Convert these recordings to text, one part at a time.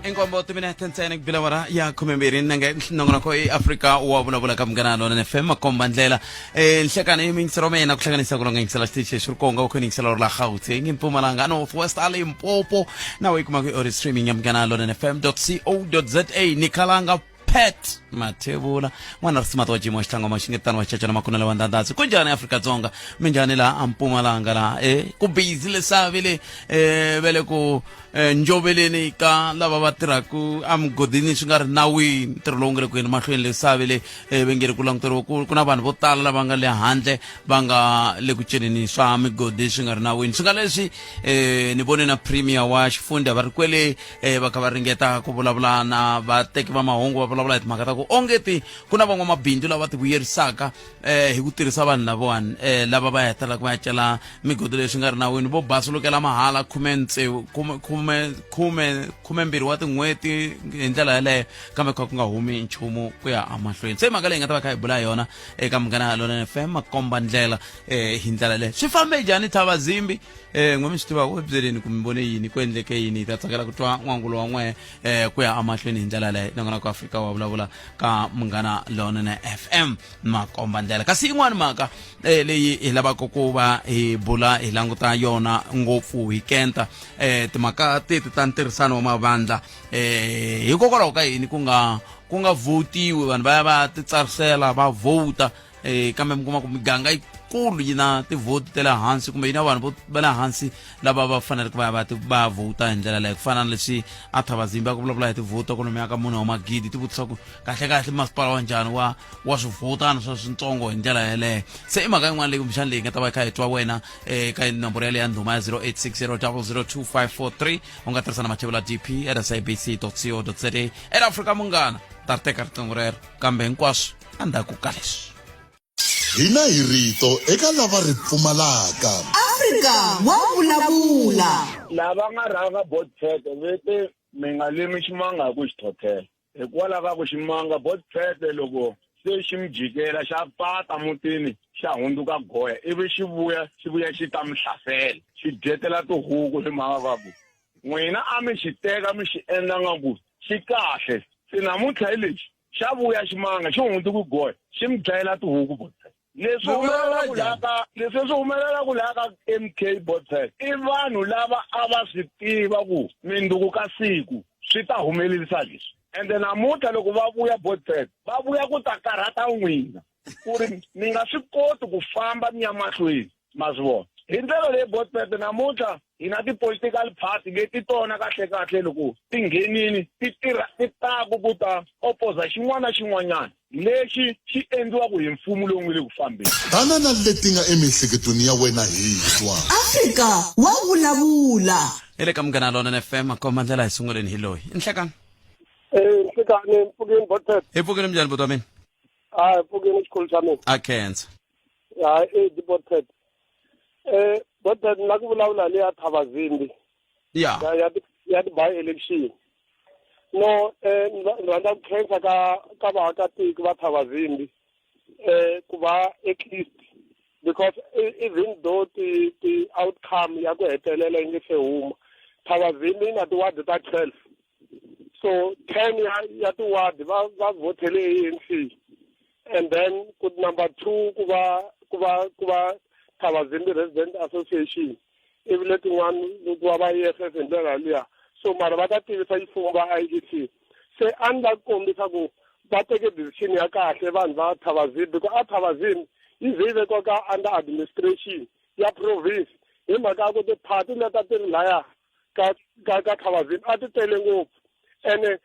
Inkombo timinete ntsena ku bila wara ya 12 nenge nongonoko i Afrika wa vulavula ka Munghana Lonene FM makomba ndlela. Nhlekani mingiselo mina ku hlanganisa ku longa yingisela xitichi xi ri konga u khona yingisela la Gauteng, Mpumalanga, North West, Limpopo na u yi kuma ku ori streaming ya Munghana Lonene FM .co.za. Ni khalanga Pat Mathebula n'wana ri simata wa jimo wa xihlango ma xingetano wa xichachana makunele wa ndandasi. Kunjhani Afrika-Dzonga? Minjhani laha a Mpumalanga laha? Ku busy lesavi le ve le ku njoveleni ka lava va tirhaka emugodini swi nga ri nawini, ntirho lowu nga le ku yeni mahlweni lesavi le ve nge ri ku languteriwa ku na vanhu vo tala lava nga le handle va nga le ku celeni swa migodi swi nga ri nawini. Swi nga leswi ni vone na premier wa xifundza va ri kwele va kha va ringeta ku vulavula na vateki va mahungu, va vulavula hi timhaka ta ku ongeti ku na van'wamabindzu lava ti vuyerisaka hi ku tirhisa vanhu lavawani lava va hetelelaka va ya cela migodi leyi swi nga ri nawini, vo basulukela mahala khume tsevu khume khume khume khumembirhi wa tin'hweti hi ndlela yaleyo, kambe kha ku nga humi nchumu ku ya emahlweni. Se mhaka leyi nga ta va kha hi bula hi yona eka Munghana Lonene FM makomba ndlela hi ndlela leyi swi fambe njhani Thabazimbi. N'we mi swi tivaka, u byeleni ku mi vone yini, ku endleke yini. Hi ta tsakela ku twa n'wangulo wa n'we ku ya emahlweni hi ndlela leyi. Nakona ku Afrika wa vulavula ka Munghana Lonene FM makomba ndlela. Kasi yin'wani mhaka leyi hi lavaka ku va hi bula hi languta yona ngopfu hi kenta timhaka teti ta ntirhisano wa mavandla, hikokwalaho ka yini ku nga votiwi, vanhu va ya va titsarisela va vhota, kambe mi kuma ku miganga yikulu yi na tivhoti ta le hansi kumbe yi na vanhu va le hansi lava va faneleke va ya va vhota hi ndlela leyo, ku fana na leswi a Thabazimbi ku vulavula hi tivhoti ta kwalomuya ka mune wa magidi, ti vutisa ku kahle kahle masipala wa njhani wa swivhotana swa swintsongo hi ndlela yeleyo. Se i mhaka yin'wana leyi kumbexana leyi nga ta va yi kha hi twa wena ka nomboro yaleyo ya ndhuma ya 0860 002543. U nga tirhisa na Mathebula DP at sabc co za at Afrika Munghana. Ta ri teka riqingho rero, kambe hinkwaswo endzhaku ka leswi. Hina hi rito eka lava ri pfumalaka. Afrika wa vulavula. Lava nga rhanga Botpete vete mi nga limi ximanga hi ku xi thothela, hikwalaho ka ku ximanga Botpete loko se xi mi jikela xa pata mutini xa hundzuka goya, ivi xi vuya xi vuya xi ta mi hlasela xi dyetela tihuku, hi mhaka ka ku n'wina a mi xi teka mi xi endla nga ku xi kahle. Se namuntlha hi lexi xa vuya ximanga xi hundzuka goya xi mi dlayela tihuku Botpet. Leswi humelelaka laha ka leswi swi humelelaka laha ka MK Botpet i vanhu lava a va swi tiva ku minduku ka siku swi ta humelerisa leswi, ende namuntlha loko va vuya Botpet va vuya ku ta karhata n'wina ku ri mi nga swi koti ku famba mi ya mahlweni. Ma swi vona hi ndlela leyi Botpet namuntlha hi na ti-political party leti tona kahle kahle loko ti nghenini ti tirha ti taku ku ta opoza xin'wana na xin'wanyana lexi xi endliwaka hi mfumo lowu nga le ku fambeni. Tana na leti nga emiehleketweni ya wena hi twa. Afrika wa vulavula. Hi le ka Munghana Lonene FM makomba ndlela. Hi sunguleni hi loyi. Nhlekani. Nhlekani, mpfukeni Botpet. Hi pfukile, minjhani buti wa mina? Hayi, mpfukeni xikolo xa mina. A khensa. Hayi, di Botpet. Botpet, na ku vulavula le ya Thabazimbi. Ya ti by election. No, ni rhandza ku khensa ka vaakatiko va Thabazimbi ku va at least, because even though ti outcome ya ku hetelela yi nge se huma, Thabazimbi yi na tiwadi ta 12, so 10 ya tiwadi va vhotele ANC, and then ku number 2 ku va Thabazimbi Resident Association, ivi letin'wana ku va va EFF hi ndlela liya. So mara va ta tivisa ximfumo va IEC. Se a ni la ku kombisa ku va teke decision ya kahle vanhu va Thabazimbi, because a Thabazimbi yi ze yi vekiwa ka under administration ya province hi mhaka ya ku tiphati leti a ti ri laya ka Thabazimbi a ti tele ngopfu, ene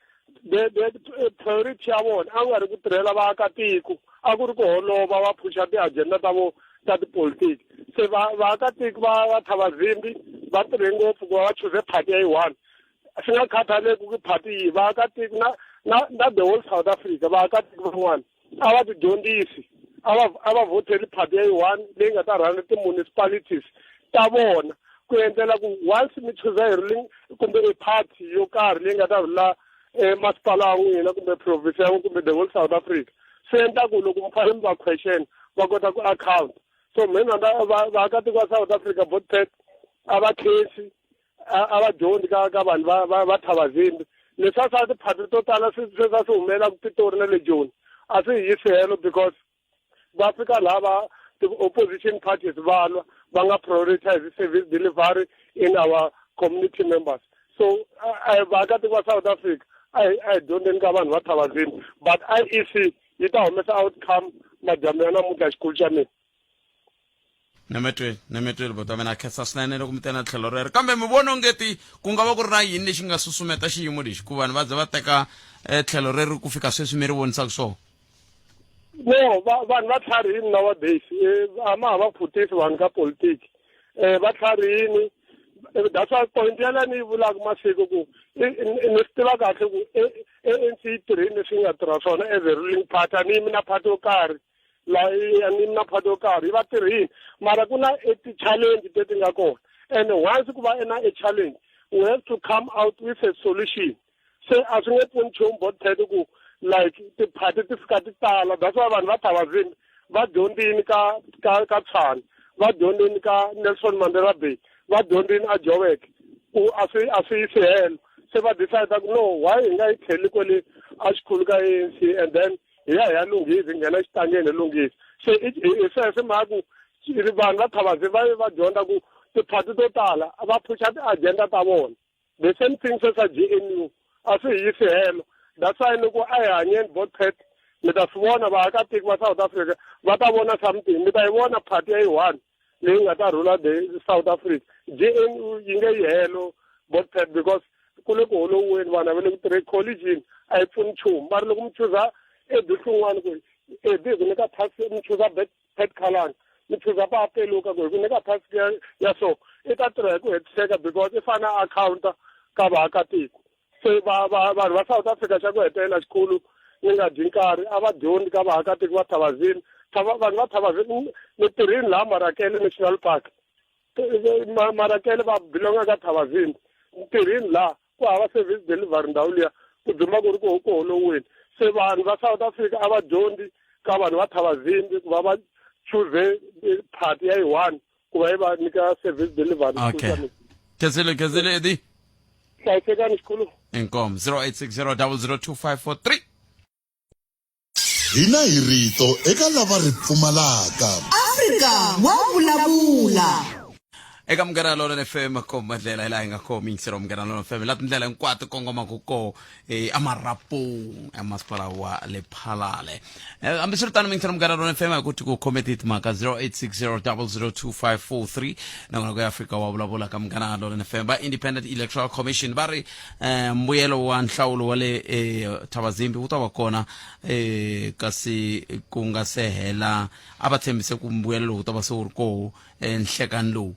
the priority ya vona a ku nga ri ku tirhela vaakatiko, a ku ri ku holova va phusha ti-agenda ta vo ta tipolitiki. Se vaakatiko va Thabazimbi va tirhe ngopfu ku va va chuze party ya yi one, swi nga khathaleki ku party yihi. Vaakatiko na the whole South Africa, vaakatiko van'wana a va ti dyondzisi, a va vhoteli party ya yi one leyi nga ta rhanga ti-municipalities ta vona, ku endlela ku once mi chuza hi ruling kumbe i party yo karhi leyi nga ta rhula masipala wa n'wina kumbe province ya n'wina kumbe the whole South Africa, swi endla ku loko mi fanele mi va question va kota ku account. So mina vaakatiko va South Africa, Botpet, a va khensi, a va dyondzi ka vanhu va Thabazimbi. Leswiya swa tiphati to tala swi swi swi humelelaka Pitori na le Joni a swi hi yisi helo because va fika laha va ti-opposition parties va lwa va nga prioritize service delivery in our community members. So vaakatiko va South Africa, a hi dyondzeni ka vanhu va Thabazini, but IEC yi ta humesa outcome madyambu ya namuntlha, xikulu xa mina. Nametweni, nametweni, bota mina, khensa swinene loko mi tena tlhelo rero. Kambe mi vona ongeti ku nga va ku ri na yini lexi nga susumeta xiyimo lexi ku vanhu va ze va teka tlhelo reri ku fika sweswi mi ri vonisaka swona? No, vanhu va tlharihini nowadays. A ma ha va phutisi vanhu ka politiki. Va tlharihini. That's why point yaleyo ni yi vulaka masiku ku ni swi tiva kahle ku ANC yi tirhini leswi yi nga tirha swona as a ruling party. A ni yimi na party yo karhi la, a ni yimi na party yo karhi, yi va tirhini, mara ku na ti-challenge leti nga kona, and once ku va na a challenge, we have to come out with a solution. Se a swi nge pfuni nchumu botpet ku like tiphati ti fika ti tala. That's why vanhu va Thabazini va dyondzini ka Tshwane, va dyondzini ka Nelson Mandela Bay, va dyondzini a Joburg ku a swi yisi helo. Se va decide ku no, why hi nga yi tlheli kwele a xikhulu ka ANC and then hi ya lunghisa, hi nghena xitangeni hi lunghisa. Se hi sweswo mhaka ku vanhu va Thabazini va va dyondza ku tiphati to tala va phusha ti-agenda ta vona. The same thing sweswa GNU a swi hi yisi helo. That's why ni ku a hi hanyeni botpet, mi ta swi vona vaakatiko va South Africa va ta vona something. Mi ta yi vona party ya yi one leyi nga ta rhula the South Africa. GNU yi nge yi helo botpet because ku le ku holoweni, vanhu a va le ku tirheni. Coalition a yi pfuni nchumu. Mara loko mi chuza Eddie Hlungwani ku Eddie hi ku nyika task, mi chuza Pat Khalanga, mi chuza Papeluka ku hi ku nyika task ya so, i ta tirha hi ku hetiseka because i fane a accounta ka vaakatiko. Se va va vanhu va South Africa, xa ku hetelela xikhulu, ni nga dyi nkarhi, a va dyondzi ka vaakatiko va Thabazini. Vanhu va Thabazini, ni tirhini laha Marakele National Park. Marakele va belonga ka Thabazini. Ntirhini laha ku hava service delivery, ndhawu liya ku duma ku ri ku holoweni. Se vanhu va South Africa a va dyondzi ka vanhu va Thabazini ku va va choose party ya yi one ku va yi va nyika service delivery. Okay, khensile, khensile, Eddie. Hlayisekani, xikulu. Inkomu. 0860 002543. Hina hi rito eka lava ri pfumalaka. Afrika wa vulavula. Eka Munghana Lonene FM, komba ndlela hi laha hi nga kona yingiselo Munghana Lonene FM, laha tindlela hinkwato kongomaka koho emarapong ya masipala wa Lephalale. Hambiswiritano, mingiselo Munghana Lonene FM hi ku ti ku khometi timhaka 0860002543 nakona ku ya Afrika wa vulavula ka Munghana Lonene FM. Va Independent Electoral Commission va ri mbuyelo wa nhlawulo wa le Thabazimbi wu ta va kona kasi ku nga se hela. A va tshembise ku mbuyelo lowu wu ta va se wu ri koho nhlekani lowu.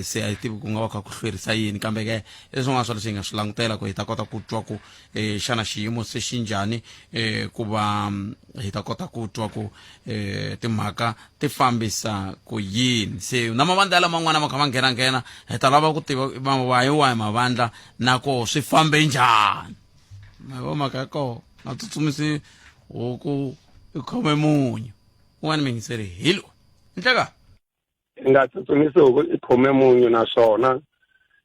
Se a hi tivi ku nga va kha ku hlwerisa yini, kambe ke i swin'wana swa leswi hi nga swi langutela ku hi ta kota ku twa ku xana xiyimo se xi njhani, ku va hi ta kota ku twa ku timhaka ti fambisa ku yini. Se na mavandla laman'wana ma kha ma nghena nghena, hi ta lava ku tiva hi wahi mavandla na ko swi fambe njhani. Ma vo mhaka ya koho na tsutsumisi huku i khome munyu un'wana mingiseri hi lo nhleka. I nga tsutsumisi huku i khome munyu, naswona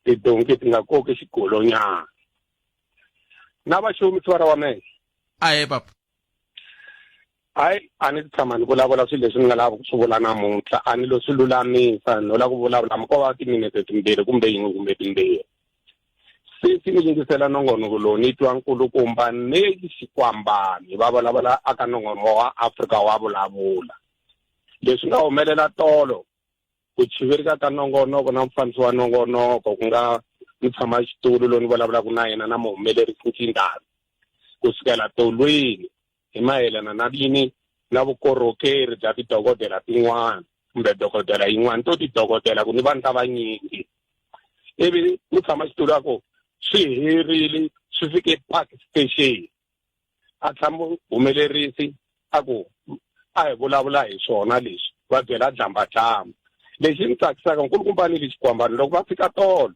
tidonki ti nga koki xigolonyana na vaxomisi va ra wa mehe. Ahe papa. Hayi, a ni tshama ni vulavula swilo leswi ni nga lavi ku swi vula namuntlha. A ni lo swi lulamisa, no lava ku vulavula ko va timinete timbirhi kumbe yin'we kumbe timbirhi. Sesi ni yingisela nongonoko lowu, ni twa nkulukumba ni Xikwambani va vulavula aka nongonoko wa Afrika wa vulavula. Leswi nga humelela tolo, ku chivirika ka nongonoko na mufambisi wa nongonoko, ku nga mutshamaxitulu loyi ni vulavulaka na yena, na muhumelerisi Ncindana, kusukela tolweni hi mayelana na yini na vukorhokeri bya tidokodela tin'wana kumbe dokodela yin'wana to tidokodela ku ni vanhu lavanyingi, ivi mutshamaxitulu a ku swi herile, swi fike Park Station, a tshama humelerisi a ku a hi vulavula hi swona leswi va byela dlambadlamba. Lexi ni tsakisaka, nkulukumba ni Xikwambano, loko va fika tolo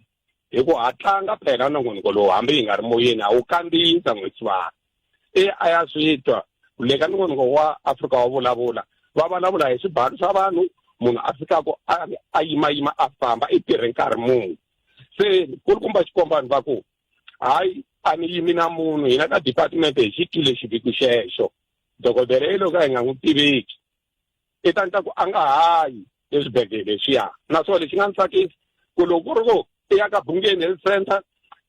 hi ku hatlanga phela nongonoko lowu, hambi hi nga ri moyeni a wu kandziyisa n'wexivana e a ya swi twa le ka nongonoko wa Afrika wa vulavula, va vulavula hi swibalo swa vanhu, munhu a fikaka a yimayima a famba i tirhe nkarhi muni. Se nkulukumba Xikwambano va ku hayi. A ni yimi na munhu hina ka department hi xi twile xiviko xexo. Dokodela yelo ka hi nga n'wi tiveki i ta ndla ku a nga hayi eswibedhlele leswiya. Naswona lexi nga ni tsakisa ku loko ku ri ku i ya ka Bungeni Health Center,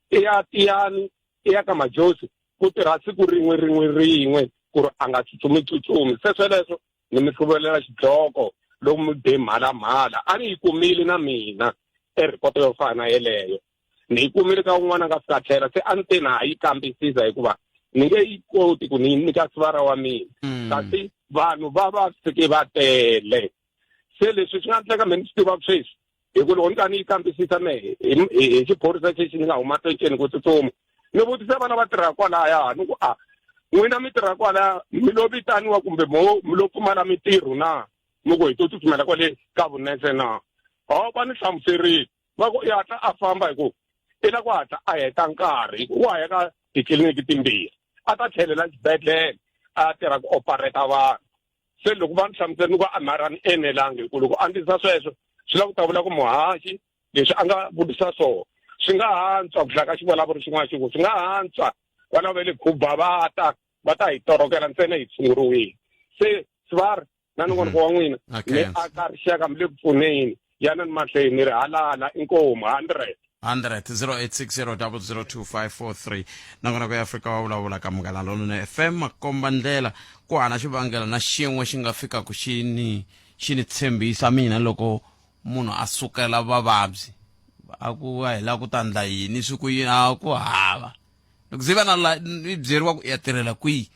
i ya Tiyani, i ya ka Majosi, ku tirha siku rin'we rin'we rin'we ku ri a nga tsutsumi tsutsumi. Se sweleswo ni mi hluvelela xidloko loko mi be mhalamhala. A ni yi kumile na mina e rhipoto yo fana na yeleyo. Ni yi kumile ka un'wana a nga fika tlhela se a ni te na ha yi kambisisa hikuva ni nge yi koti ku ni yi nyika sivara wa mina. Kasi vanhu va va fike va tele. Se leswi swi nga endleka me ni swi tivaka sweswi hi ku loko ni ka ni yi kambisisa me hi xiphorisa xexi ni nga huma penceni ku tsutsuma ni vutisa vana va tirhaka kwalaya ni ku a n'wina mi tirha kwalaya mi lo vitaniwa kumbe mo mi lo pfumala mintirho na mi ku hi to tsutsumela kwale ka vunese na ho va ni hlamuserile va ku i hatla a famba hi ku i la ku hatla a heta nkarhi wa ya ka titliliniki timbirhi a ta tlhelela xibedhlele a tirha ku opereta vanhu se loko va ni hlamusela ni ku a mara ni enelangi hi ku loko a ndlisa sweswo swi lava ku ta vula ku muhaxi leswi a nga vutisa swona swi nga hantswa ku hlaka xivulavuri xin'wana xi ku swi nga hantswa vana va le khuba va ta va ta hi torokela ntsena hi tshunguriwile se swivari na nongonoko wa n'wina mi aka rixaka mi le ku pfuneni yanani mahlweni ni ri halala inkomu 100 100 0860002543 nongonoko ya Afrika wa vulavula ka Munghana Lonene FM makomba ndlela ku hana xivangelo na xin'we xi nga fikaka xi ni xi ni tshembisa mina loko munhu a sukela vavabyi a ku a hi lava ku ta ndla yini swi ku yini a ku hava loko ze va na la i byeriwa ku ya tirhela kwihi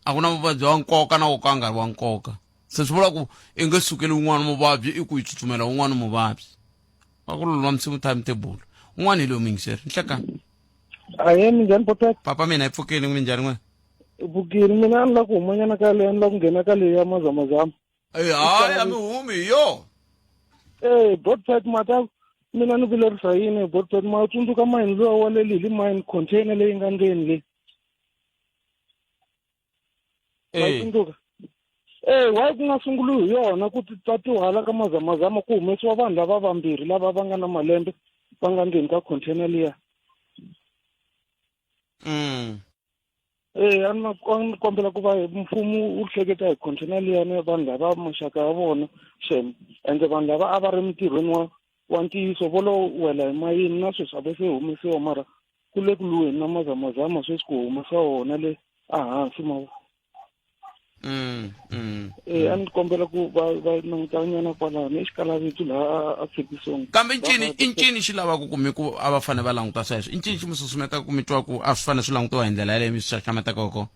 a ku na muvabyi wa nkoka na wo ka nga ri wa nkoka se swi vula ku i nge sukeli un'wana muvabyi i ku yi tsutsumela un'wana muvabyi va ku lulamisiwa timetable un'wana hi loyi muyingiseri nhlekani Ahee, minjhani Botet? Papa mina hi pfukile minjhani n'wina? Pfukile mina a ni la ku humanyana ka leyi a ni la ku nghena ka leyi ya mazamazama. Eyi hayi a mi humi hi yo. Eh, Botpet mata mina ni vilerisa yini Botpet ma tsundzuka mayini luwa wa le Lily mine container leyi nga ndzeni le. Ma Eh. tsundzuka? Eh, why ku nga sunguliwi hi yona ku ti tatiwa hala ka mazamazama ku humesiwa vanhu lava vambirhi lava va nga na malembe va nga ndzeni ka container liya. Eh, a ni a ni kombela ku va mfumo wu hleketa hi container liya ni vanhu lava maxaka ya vona xem ende vanhu lava a va ri mintirhweni wa wa ntiyiso vo lo wela hi mayini na sweswi a va se humesiwa mara ku le ku lweni na mazamazama sweswi ku humesa wona le ehansi ma Eh, a ni kombela ku va va langutanyana kwalano eXikalavitsu laha a Tshekisong. Kambe ncini i ncini xi lavaka ku mi ku a va fanele va languta sweswo i ncini xi mi susumetaka ku mi twa ku a swi fanele swi langutiwa hi ndlela yaleyo mi swi xaxametaka kona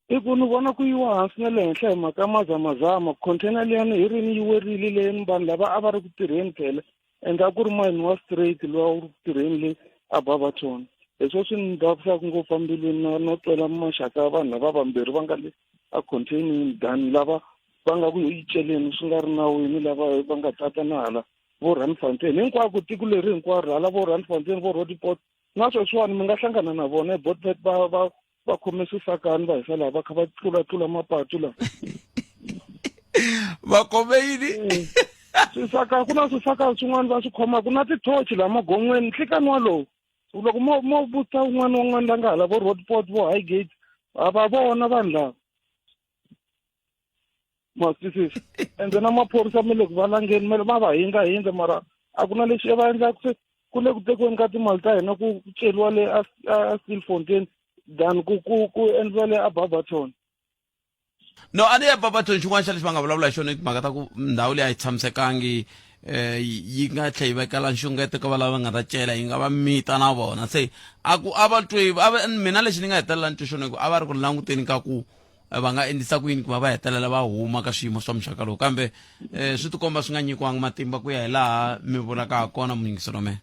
I ku ni vona ku yiwa hansi na le henhla hi mhaka mazamazama container liyani hi rini yi werile leyini vanhu lava a va ri ku tirheni phela ende a ku ri mayini wa straight lowa wu ri ku tirheni le a Barberton hi swo swi ni vavisaka ngopfu embilwini na no twela maxaka ya vanhu lava vambirhi va nga le a containing than lava va nga ku yi celeni swi nga ri nawini lava va nga tata na hala vo Randfontein hinkwako tiko leri hinkwaro hala vo Randfontein vo Roodepoort na sweswiwani mi nga hlangana na vona eBotpet va va va khome swisakani va hisa laha va kha va tlulatlula mapatu laha va khome yini mm. swisaka ku na swisaka swin'wana va swi khomaka na tithochi laha magon'weni nhlikani walowu loko mo mo vutisa un'wana na un'wana la nga hala vo roadport vo highgate a va vona vanhu lava ma twisisa ende na maphorisa ma le ku valangeni ma ma va hinga hindza mara a ku na lexi va endlaka se ku le ku tekiweni ka timali ta hina ku ceriwa le a a Stilfontein than ku ku ku endliwa le a Barberton no a ni ya Barberton xin'wana xa lexi va nga vulavula hi xona i timhaka ta ku ndhawu leyi a yi tshamisekangi eh yi nga tlhe yi vekela nxungeto ka valava va nga ta cela yi nga va mita na vona se a ku a va twi a va mina lexi ni nga hetelela ni twe xona i ku a va ri ku languteni ka ku Eh, va nga endlisa ku yini ku va va hetelela va huma ka swiyimo swa muxaka lowu kambe um swi tikomba swi nga nyikiwangi matimba ku ya hi laha mi vulaka ha kona muyingiselo me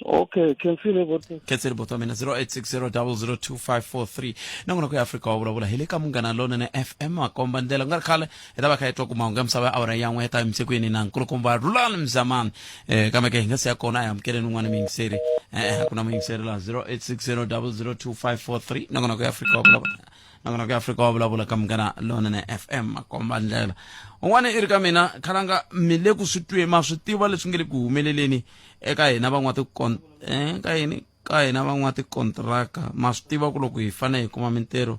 okay khensile boto khensile boto wa mina 0860002543 nongonoko ya afrika wa vulavula hi le ka munghana lonene fm makomba ndlela ku nga ri khale hi ta va kha hi twa ku mahungu ya misava ya awara yan'we ya ta yimisikwini na nkulukumba rulani mzamani eh kambe ke hi nga si ya kona a hi amukeleni un'wana muyingiseri eh a ku na muyingiseri laha 0860002543 nongonoko ya afrika wa vulavula nongonoko ya afrika wa vulavula ka munghana lonene fm makomba ndlela un'wana i ri ka mina khalanga mi le ku swi twe ma swi tiva leswi nge le ku humeleleni eka hina van'watikon eh ka yini Ka hina van'watikontiraka ma swi tiva ku loko hi fanele hi kuma mintirho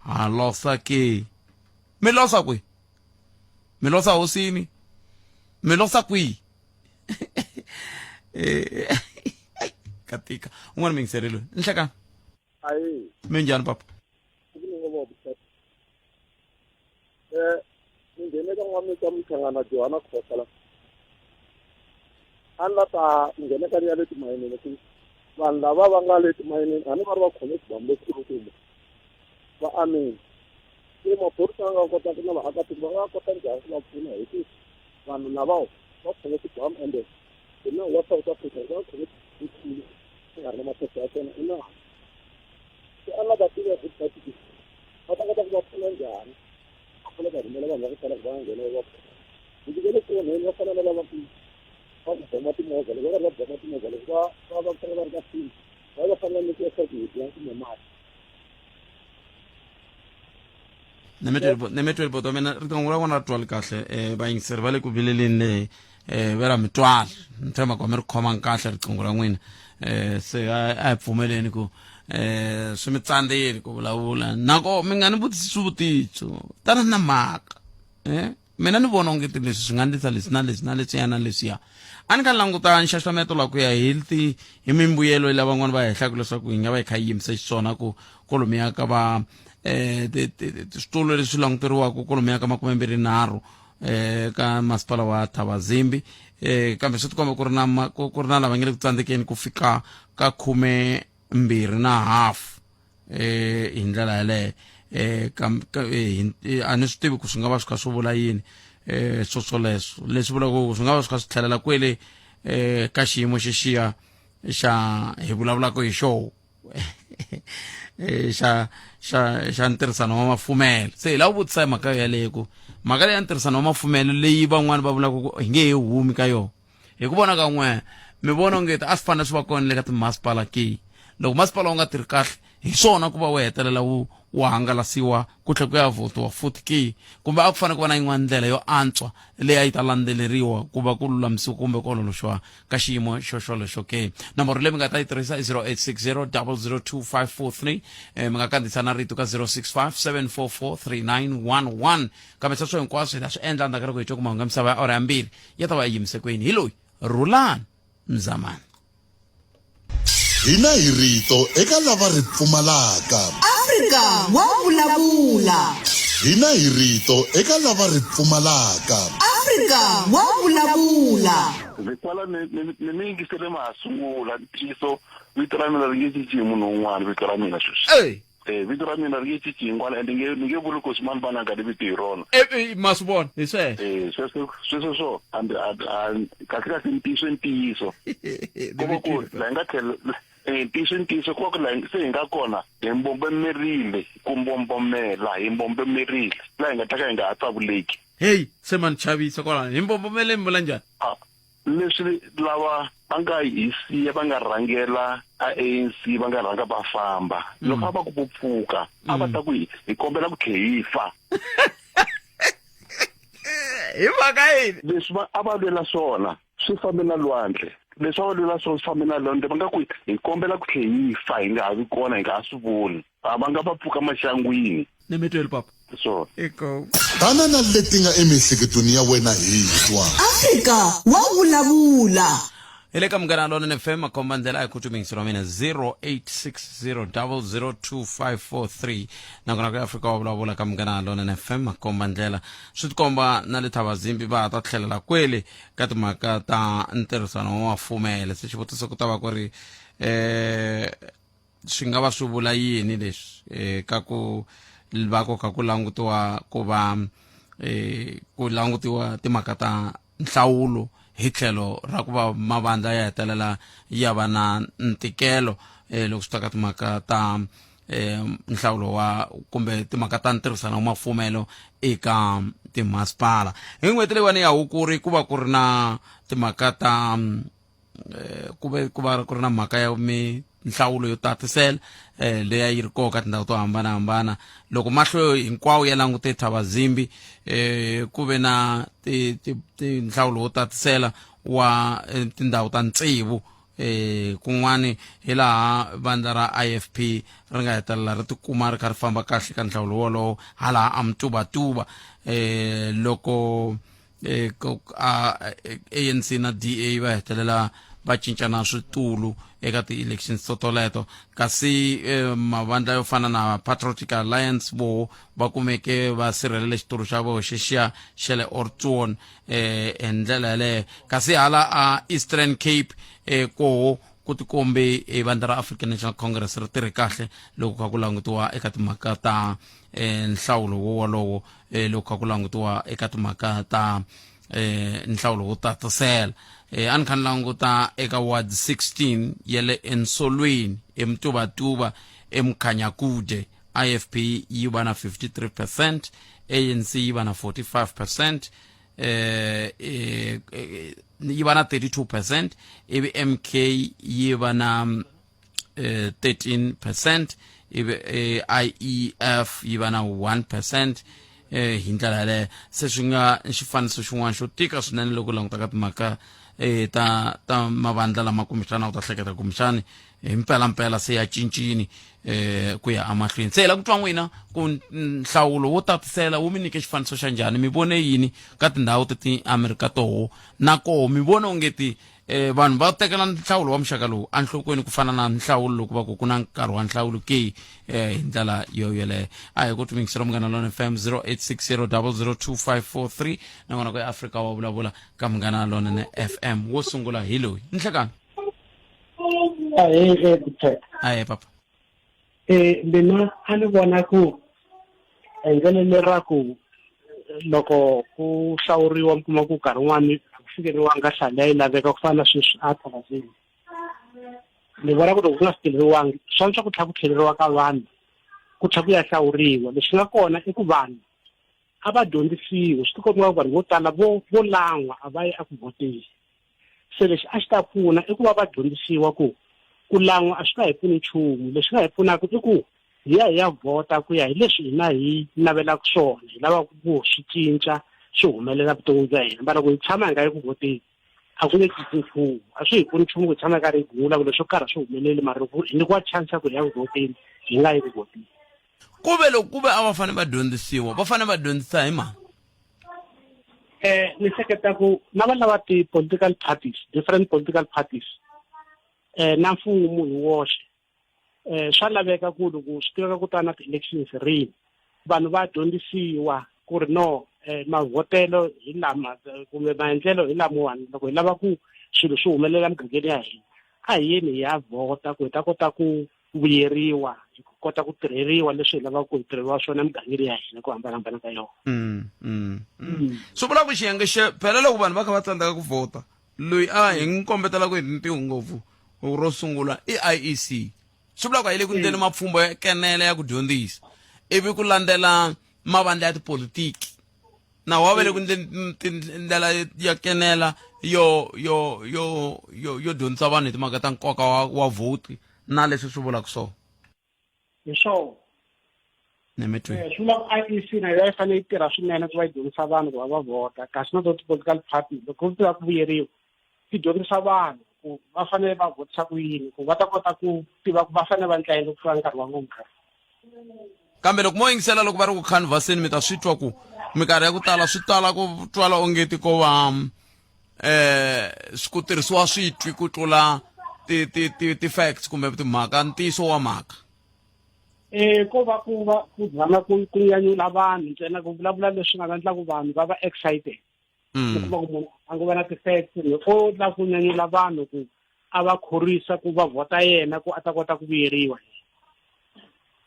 ha losa ke? Mi losa kwihi? Mi losa hosini? Mi losa kwihi? Eh, ka tika. Un'wana mi yingiseri loyi. Nhlekani. Ayi. Minjhani papa? Eh, ni nghene ka n'wamita Mchangana Johanna Khosa la. A ni la ta nghena ka ya le timayinini ku vanhu lava va nga le timayinini a ni va ri va khome swibamu leswikulukumba va amini se maphorisa va nga kota na vaakatiko va nga kota njhani ku va pfuna hi ku vanhu lavawo va khome swibamu ende hi nawu wa South Africa va khome swikhulu swi nga ri na maphepha ya kona i nawu se a nga ta tiva hi va ta kota ku va pfuna njhani va fanele va rhumela vanhu va ku tala ku va nghena va pfuna hi ku le ku onheni va fana na lava ku va ku boma timovha loko va karhi va boma timovha loko va va va fanele va ri ka fini va va fanele va nyikiwa swakudya kumbe mati nemetweli boto mina riqingho ra vona ra twali kahle um vayingiseri va le ku vileleni leyi um ve ra mi twala ni tshemba ku mi ri khomanga kahle riqingho ra n'wina um se a hi pfumeleni ku um swi mi tsandzeli ku vulavula nako mi nga ni vutisi swivutiso tana na mhaka um mina ni vona onge ti leswi swi nga ndlisa leswi na leswi na leswiya na leswiya a ni kha ni languta nxaxameto la ku ya hi ti hi mimbuyelo lava van'wani va hehlaka leswaku yi nga va yi kha yi yimise xiswona ku kolomiya ka va um switulu leswi languteriwaka kolomiya ka makumembirhinharhu eh ka masipala wa Thabazimbi eh kambe swi tikomba ku ri na ku ri na lava nge le ku tsandzekeni ku fika ka khume mbirhi na hafu eh hi ndlela yaleyo eh eh, a ni swi tivi ku swi nga va swi kha swi vula yini eh swo swoleswo leswi vulaka ku swi nga va swi kha swi tlhelela kwele eh ka xiyimo xexiya xa hi vulavulaka hi xona Eh, xa xa xa ntirhisano wa mafumelo se hi lava vutisa hi mhaka yaleyo ku mhaka leyi ya ntirhisano wa mafumelo leyi van'wani va vulaka ku hi nge he humi ka yona hi ku vona ka n'we mi vona onge a swi fanele swi va kona le ka timasipala ke loko masipala wu nga tirhi kahle hi swona ku va wu hetelela wu wu hangalasiwa ku tlhela ku ya vhotiwa futhi ke kumbe a ku fanele ku va na yin'wana ndlela yo antswa leyi a yi ta landzeleriwa ku va ku lulamisiwa kumbe ku ololoxiwa ka xiyimo xo xolexo ke nomboro leyi mi nga ta yi tirhisa i 0860 002543 eh, mi nga kandziyisa na rito ka 065 744 3911 kambe sweswo hinkwaswo hi ta swi endla endzhaku ka loko hi twe ku mahungu ya misava ya awara ya mbirhi ya ta va ya yimise kwini hi loyi rhulani mzamani Hina hi rito eka lava ri pfumalaka. Afrika wa vulavula. Hina hi rito eka lava ri pfumalaka. Afrika wa vulavula. Ndzi kwala ni ni ni mi yingisele ma ha sungula ntiyiso vito ra mina ri nge cinci hi munhu un'wana vito ra mina sweswi Ey. Eh, vito ra mina ri nge cinci yin'wana and nge ni nge vuli ku ximani vana nga ni vito hi rona Eh, eh, ma swi vona hi sweswo Eh, sweswo sweswo swo and kahle kahle ntiyiso i ntiyiso ku va ku la hi nga tlhela eh, ntiyiso i ntiyiso ku va ku la se hi nga kona hi mbombomerile ku mbombomela hi mbombomerile laha hi nga ta ka hi nga ha tsavuleki heyi se ma ni chavisa kwalano hi mbombomele mi vula njhani Ah, Leswi lava va nga hi siya va nga rhangela a ANC va nga rhanga va famba mm. loko a va ku vo pfuka a va mm. ta ku hi kombela ku tlhe hi fa hi mhaka yini leswi va a va lwela swona swi fambe na lwandle leswi a va lwela swona swi fambe na lwandle va nga ku hi kombela ku tlhe hi fa hi nga ha vi kona hi nga ha swi voni a va nga va pfuka maxangwini ni mi tweli papa swona eko Tana na leti nga emiehleketweni ya wena hi twa. Afrika wa vulavula. hi le ka munghana lonene fm makhomba ndlela a hi khutumingisi ra mina 0860002543 nakona ku afrika wa vulavula ka munghana lonene fm makhomba ndlela swi tikomba na le thavazimbi va ha ta tlhelela kwele ka timhaka ta ntirhisano wa mafumele se xivutiso ku ta va ku ri eh swi nga va swi vula yini leswi eh, ka ku va ku kha ku langutiwa ku va eh, ku langutiwa timhaka ta nhlawulo hi tlhelo ra ku va mavandla ya hetelela ya va na ntikelo eh, loko swi ta ka timhaka ta eh, nhlawulo wa kumbe timhaka ta ntirhisano wa mafumelo eka timasipala hi n'hweti leyiwani ya hukuri ku va ku ri na timhaka ta eh, ku ve ku va ku ri na mhaka ya minhlawulo yo tatisela eh, leyi a yi ri koho ka tindhawu to hambanahambana loko mahlo hinkwawo ya langute thavazimbi eh, ku ve na tinhlawulo wo tatisela wa eh, tindhawu ta tsevu eh kun'wani hi laha vandla ra IFP ri nga hetelela ri tikuma ri kha ri famba kahle ka nhlawulo wolowo halaha amtubatuba eh loko eh, a ANC na DA va hetelela va cincana switulu eka ti-elections totoleto kasi eh, mavandla yo fana na patriotic alliance vo va kumeke va sirhelele xitulu xa voho xexiya xa le ortuon eh hi ndlela yaleyo kasi hala a eastern cape eh koho ku tikombe eh, vandla ra african national congress ri tirhe kahle loko kha ku langutiwa eka timhaka ta eh, nhlawulo wo wolowo eh, loko kha ku langutiwa eka timhaka ta eh, nhlawulo wo tatisela eh, a ni kha ni languta eka ward 16 ya le ensolweni emtubatuba emkhanyakude ifp yi va na 53 percent anc yi va na 45 percent eh, eh, eh, yi va na 32 percent ivi mk yi va na eh, 13 percent ivi eh, ief yi va na 1 percent eh, hi ndlela yaleyo se swi nga xifaniso xin'wana xo tika swinene loko languta ka timhaka eh, ta ta mavandla lama kumbexana u ta hleketa kumbexani hi mpelampela se ya cincini eh ku ya emahlweni se hi la ku twa n'wina ku nhlawulo wo tatisela wu mi nyike xifaniso xa njhani mi vone yini ka tindhawu teti amerika toho na koho mi vone ongeti eh vanhu va tekela nhlawulo wa muxaka lowu enhlokweni ku fana na nhlawulo loko va ku ku na nkarhi wa nhlawulo ke eh hi ndlela yo yoleyo a hi ku tumingisela munghana lona fm 0860 002543 nakona ku eafrika wa vulavula ka munghana lonene fm wo sungula hi loyi nhlekani ahee eh, ahee papa eh mina a ni vona ku endlelo lera ku loko ku hlawuriwa mi kuma ku nkarhi wun'wani a ku fikeleriwanga nhlayo leyi laveka ku fana na sweswi a thavazini ni vona ku loko ku nga fikeleriwangi swa antswa ku tlhela ku tlheleriwa ka vanhu ku tlhela ku ya hlawuriwa leswi nga kona i ku vanhu a va dyondzisiwi swi tikomba ku vanhu vo tala vo vo lan'wa a va yi eku vhoteni se lexi a xi ta pfuna i ku va va dyondzisiwa ku ku lan'wa a swi nga hi pfuni nchumu lexi nga hi pfunaka i ku hi ya hi ya vhota ku ya hi leswi hina hi navelaka swona hi lavaka ku swi cinca swi humelela vuton'wini bya hina mara loko hi tshama hi nga yi ku vhoteni a ku nge cinci nchumu a swi hi pfuni nchumu ku tshama hi karhi hi gula ku leswo karhi swi humeleli mara loko hi nyikiwa chance ya ku hi ya ku vhoteni hi nga yi ku vhoteni ku ve loko ku ve a va fanele va dyondzisiwa va fanele va dyondzisa hi mani eh ni hleketa ku na va lava ti-political parties different political parties eh na mfumo hi woxe eh swa laveka ku loko swi tiveka ku ta na ti-elections rini vanhu va dyondzisiwa ku ri no eh, mavhotelo hi lama kumbe maendlelo hi lamawani loko hi lava ku swilo swi humelela emugangeni ya hina a hi yeni hi ya vhota ku hi ta kota ku vuyeriwa hi ku kota ku tirheriwa leswi hi lavaka ku hi tirheriwa swona emugangeni ya hina ku hambanahambana ka yona mm, mm, mm. swi vula ku xiyenge xe phela loko vanhu va kha va tsandzeka ku vhota loyi a hi n'wi kombetela ku hi tintiho ngopfu ro sungula i iec swi vula ku a yi le ku ndleni mapfhumba ya kenela ya ku dyondzisa ivi ku landzela mavandla ya tipolitiki na wa ve le ku ndleni tindlela ya kenela yo yo yo yo yo dyondzisa vanhu hi timhaka ta nkoka wa wa vote na leswi swi vulaka swona hi swona nemetweni eh, swi vula ku i e c na yona yi fanele yi tirha swinene ku va yi dyondzisa vanhu ku va va vhota kasi na to ti-political party loko ku tiva ku vuyeriwa ti dyondzisa vanhu ku va fanele va vhotisa ku yini ku va ta kota ku tiva ku va fanele va ndla yini ku fika nkarhi wa vona kambe loko mo yingisela loko va ri ku canvasini mi ta swi twa ku minkarhi ya ku tala swi tala ku twala ongeti ko va eh ku tirhisiwa switwi ku tlula ti ti ti ti-facts kumbe timhaka ntiyiso wa mhaka eh ko va ku va ku zama ku ku nyanyula vanhu ntsena ku vulavula leswi nga ta endla ku vanhu va va excited mm. u kuma ku munhu a ngo va na ti-facts o la ku nyanyula vanhu ku a va khorwisa ku va vhota yena ku a ta kota ku vuyeriwa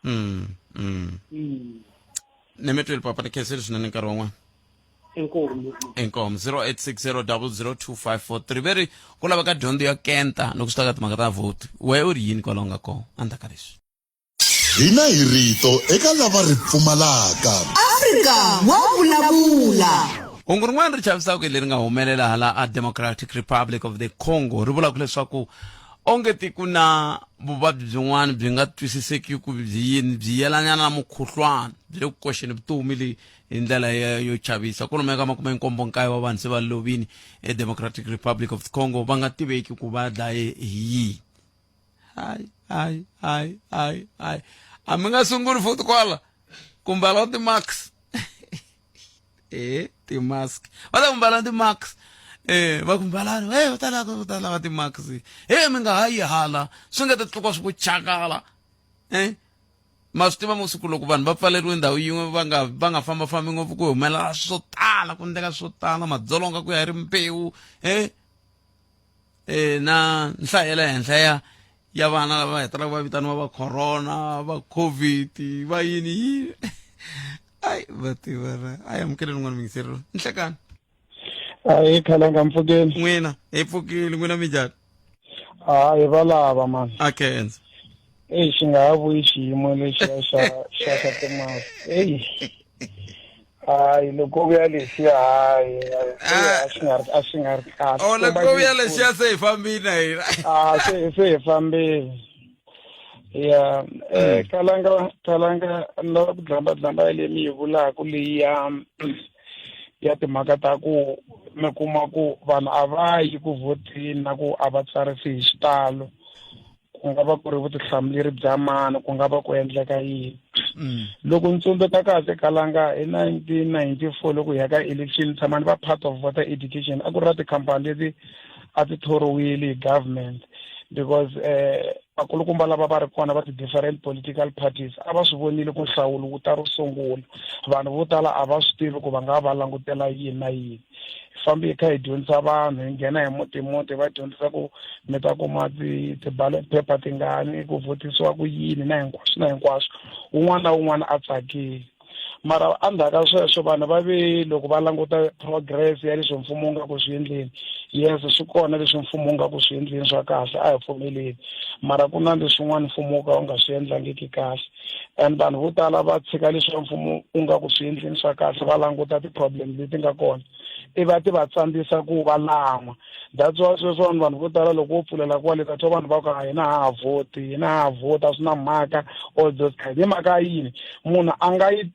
mm, mm. mm. nemetweli papa ni khensile swinene nkarhi wan'wana inkomu inkomu 0860002543 ve ri ku laveka dyondzo ya kenta loko swi ta ka timhaka ta vote we u ri yini kwalaho nga kona endzhaku ka leswi Hina hi rito eka lava ri pfumalaka. Afrika wa vulavula. Hungu rin'wana ri chavisaka hi leri nga humelela hala a Democratic Republic of the Congo ri vulaka leswaku Onge ti ku na vuvabyi byin'wana byi nga twisisekiki ku byi yini byi yelanyana na mukhuhlwana byi le ku koxeni vutomi leyi hi ndlela yo chavisa. Kwalomuya ka 79 wa vanhu se va lovini eDemocratic Republic of the Congo va nga tiveki ku va dlaye hi yini. Hayi hayi hayi hayi hayi a mi nga sunguli futhi kwala ku mbala ti-mask ti-mask va ta ku mbala ti-mask va ku mbalani e va ta lava va ta lava ti-mask he mi nga ha yi hala swi nga ta tluka swi ku chakala ma swi tiva masiku loko vanhu va pfaleriwe ndhawu yin'we va nga va nga fambafambi ngopfu ku humelela swo tala ku endleka swo tala madzolonga ku ya hi rimbewu na nhlayo ya le henhla ya ya vana lava hetelelaka va vitaniwa va corona va covid va yini yini ai va tiva ra a amukeleni n'wana mingiseri loyi nhlekani Ayi khalanga mpfukeni. N'wina hi pfukile n'wina minjhani? Hayi va lava mani. A khensa. Eyi xi nga ha vuyi xiyimo lexiya xa xa xa timali. Eyi. Hayi loko vuya lexiya hayi a xi nga ri a xi nga ri kahle. Oh loko vuya lexiya se hi fambile na hina. Ah se se hi fambile. Ya kalanga kalanga ni lava ku dlamba dlamba leyi mi yi vulaka leyi ya ya timhaka ta ku mi kuma ku vanhu a va yi ku vhoteni na ku a va tsarisi hi xitalo ku nga va ku ri vutihlamuleri bya mani ku nga va ku endleka yini. Loko ni tsundzuka kahle kalanga hi 1994 loko hi ya ka election tshama ni va part of voter education a ku ri na tikhampani leti a ti thoriwile hi government because vakulukumba lava va ri kona va ti-different political parties a va swi vonile ku nhlawulo wu ta ro sungula vanhu vo tala a va swi tivi ku va nga va langutela yini na yini. Hi fambe hi kha hi dyondzisa vanhu hi nghena hi muti muti va dyondzisa ku mi ta kuma ti-ballot paper tingani ku vhotisiwa ku yini na hinkwaswo na hinkwaswo wun'wana na wun'wana a tsakile. Mara endzhaku ka sweswo vanhu va ve loko va languta progress ya leswi mfumo wu nga ku swi endleni yes swi kona leswi mfumo wu nga ku swi endleni swa kahle a hi pfumeleli mara ku na leswin'wana mfumo wo ka wu nga swi endlangiki kahle and vanhu vo tala va tshika leswi mfumo wu nga ku swi endleni swa kahle va languta ti-problem leti nga kona i va ti va tsandzisa ku va lan'wa. That's why sweswiwani vanhu vo tala loko wo pfulela kwale ta twa vanhu va ku hina ha ha vhoti hina ha ha vhoti a swi na mhaka all those kind. Hi mhaka ya yini munhu a nga yi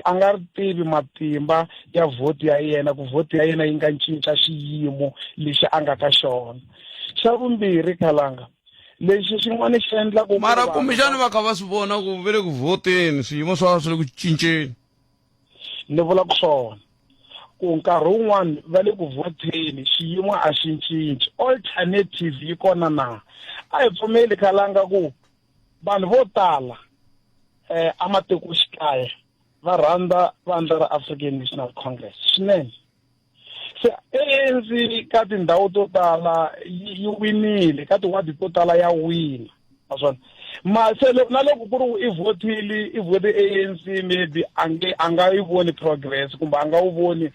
a nga ri tivi matimba ya vhoti ya yena ku vhoti ya yena yi nga cinca xiyimo lexi a nga ka xona. Xa vumbirhi khalanga lexi xin'wana xi endlaku mara kumbexani va kha va swi vona ku ve le ku vhoteni swiyimo swa swi le ku cinceni ni vula ku swona ku nkarhi wun'wani va le ku vhoteni xiyimo a xi cinci alternative yi kona na a hi pfumeli khalanga ku vanhu vo tala ematikoxikaya va rhandza vandla ra African National Congress swinene se ANC ka tindhawu to tala yi winile ka tiwadi to tala ya wina naswona ma se na loko ku ri i vhotile i vhote ANC maybe a nge a nga yi voni progress kumbe a nga wu voni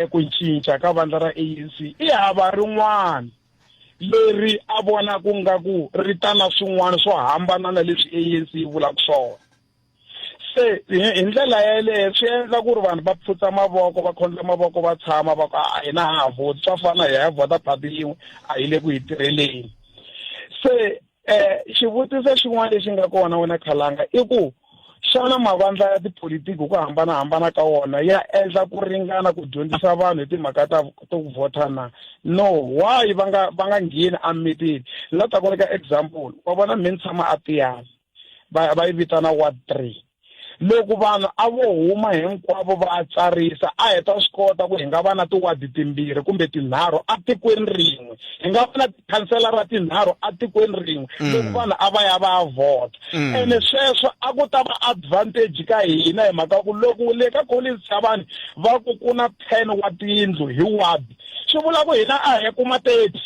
ku cinca ka vandla ra ANC i hava rin'wana leri a vona ku nga ku ri ta na swin'wana swo hambana na leswi ANC yi vulaka swona. Se hi ndlela yeleyo swi endla ku ri vanhu va pfutsa mavoko va khondla mavoko va tshama va ku a hina ha ha vhoti swa fana hi ya vhota phati yin'we a hi le ku hi tirheleni. Se xivutiso xin'wana lexi nga kona wena khalanga i ku xana mavandla ya tipolitiki hi ku hambanahambana ka wona ya endla ku ringana ku dyondzisa vanhu hi timhaka ta to vhota na? No, why va nga va nga ngheni emimitini? Ni la ta ku nyika example wa vona me ni tshama a Tiyani va va yi vitana ward 3 loko vanhu a vo huma hinkwavo va tsarisa a hi ta swi kota ku hi nga va na tiwadi timbirhi kumbe tinharhu atikweni rin'we hi nga va na tikhanselara tinharhu atikweni rin'we loko vanhu a va ya va ya vhota. Ene sweswo a ku ta va advantage ka hina hi mhaka ku loko le ka Collins Chabane va ku ku na 10 wa tiyindlu hi ward swi vula ku hina a hi kuma 30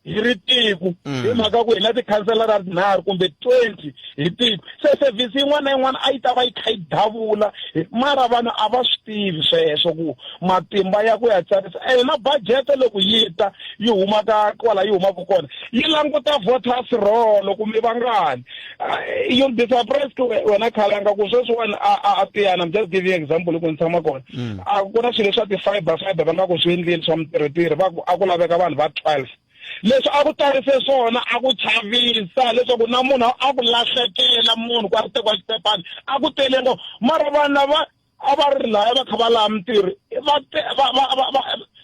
hi ri tiko hi mhaka ku hi na tikhanselara tinharhu kumbe 20 hi tiko se service yin'wana na yin'wana a yi ta va yi kha yi davula mara vanhu a va swi tivi sweswo ku matimba ya ku ya tsarisa ene na budget loko yi ta yi huma ka kwala yi humaka kona yi languta voters roll kumbe vangani. You'll be surprised wena khalanga ku sweswiwani a Tiyani I'm just giving example loko ni tshama kona a ku na swilo swa ti-fiber fiber va nga ku swi endleni swa mitirhitirhi va ku a ku laveka vanhu va 12. Leswi a ku tarise swona a ku chavisa leswaku na munhu a ku lahlekela munhu ku a ri tekiwa xiphephani a ku tele ngopfu mara vanhu lava a va ri laya va kha va lava mintirho va va va va va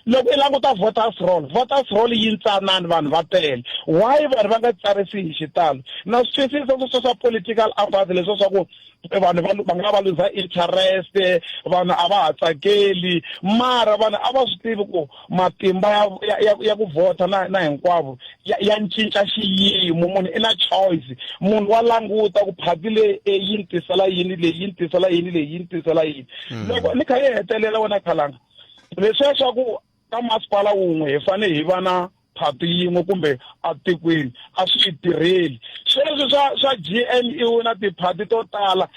loko i languta voters roll, voters roll yi ntsanani vanhu va tele why vanhu va nga tsarisi hi xitalo na swi twisisa sweswo swa political apathy leswo swa ku vanhu va va nga va luza interest vanhu a va ha tsakeli mara vanhu a va swi tivi ku matimba ya ya ya, ya ku vhota na na hinkwavo ya, ya cinca xiyimo munhu i na choice munhu wa languta ku phati leyi e, yi ni tisela yini leyi yi ni tisela yini leyi yi ni tisela yini loko ni kha yi hetelela wena khalanga leswiya swa ku ka masipala wun'we hi fanele hi va na phati yin'we kumbe atikweni a swi yi tirheli sweswi swa swa G_N_E na tiphati to tala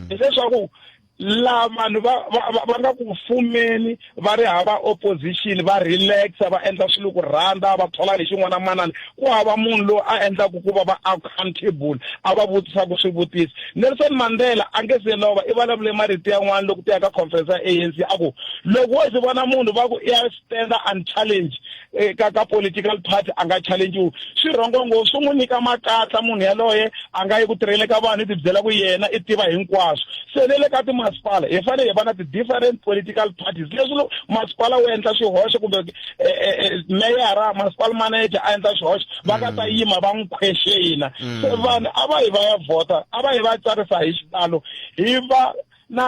hileswaku laha vanhu va va va nga ku fumeni va ri hava opposition va relaxa va endla swilo ku rhandza va thola hi xin'wana manana ku hava munhu loyi a endlaku ku va va accountable a va vutisaka swivutiso Nelson Mandela a nge se lova i vulavule marito yan'wana loko ti ya ka conference ya ANC a ku loko wo ze vona munhu va ku i ya stand and challenge eh, ka ka political party a nga challengiwi swi rhongo ngopfu swi n'wi nyika makatla munhu yaloye a nga yi ku tirhele ka vanhu i tibyela ku yena i tiva hinkwaswo se ne le ka timasipala hi fanele hi va na ti-different political parties leswi loko masipala wu endla swihoxo kumbe eh, eh, meyara masipala manager a endla swihoxo va nga ta yima va n'wi khwexena se vanhu a va yi va ya vhota a va yi va tsarisa hi xitalo hi va na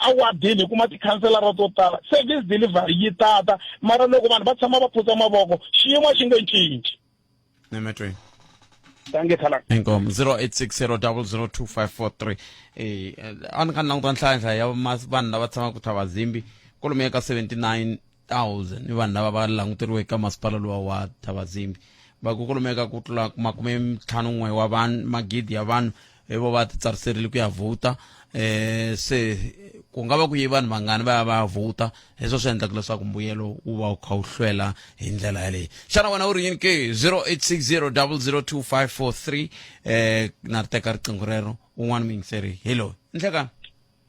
a wadini hi kuma tikhanselara to tala service delivery yi tata mara loko vanhu va tshama va phutsa mavoko xiyimo xi nge cinci. Nemetweni. Dankie Khalanga. Inkomo 0860002543 eh a ni kha ni languta nhlayanhlaya ya vanhu lava tshamaka Thabazimbi kwalomuya ka 79000 ni vanhu lava va languteriweke ka masipala luwa wa Thabazimbi va ku kwalomuya ka ku tlula 51 wa vanhu magidi ya vanhu hi vo va titsariserile ku ya vhota eh se ku nga va ku yi vanhu vangani va ya va ya vhota hi swo swi endlaka leswaku mbuyelo wu va wu kha wu hlwela hi ndlela yaleyo xana wena u ri yini ke 0860 002543 eh na ri teka riqingho rero un'wana muyingiseri hi loyi nhlekani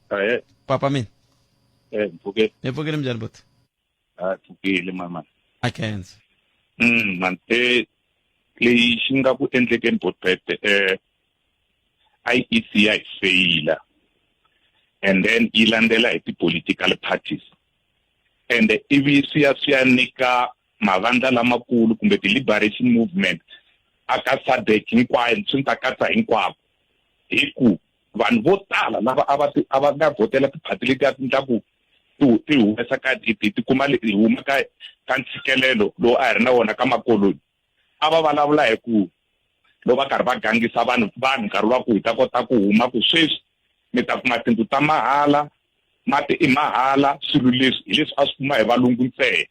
Ahe, papa mina eh, mpfhuke, hi pfukile minjhani buti a pfukile mama. A khensa. Man, leyi xi nga ku endlekeni Botpet, IEC ya hi feyila. And then yi landzela hi ti-political parties. And ivi swi ya swi ya nyika mavandla lamakulu kumbe ti-liberation movement aka SADC hinkwayo swi ta katsa hinkwavo. Hi ku vanhu vo tala lava a va a va nga vhotela tiphati letiya ti endla ku ti ti humesa ka ti ti kuma hi huma ka ka ntshikelelo lowu a hi ri na wona ka makoloni a va vulavula hi ku loko va karhi va gangisa vanhu vanhu nkarhi wa ku hi ta kota ku huma ku sweswi mi ta kuma tindlu ta mahala mati i mahala swilo leswi hi leswi a swi kuma hi valungu ntsena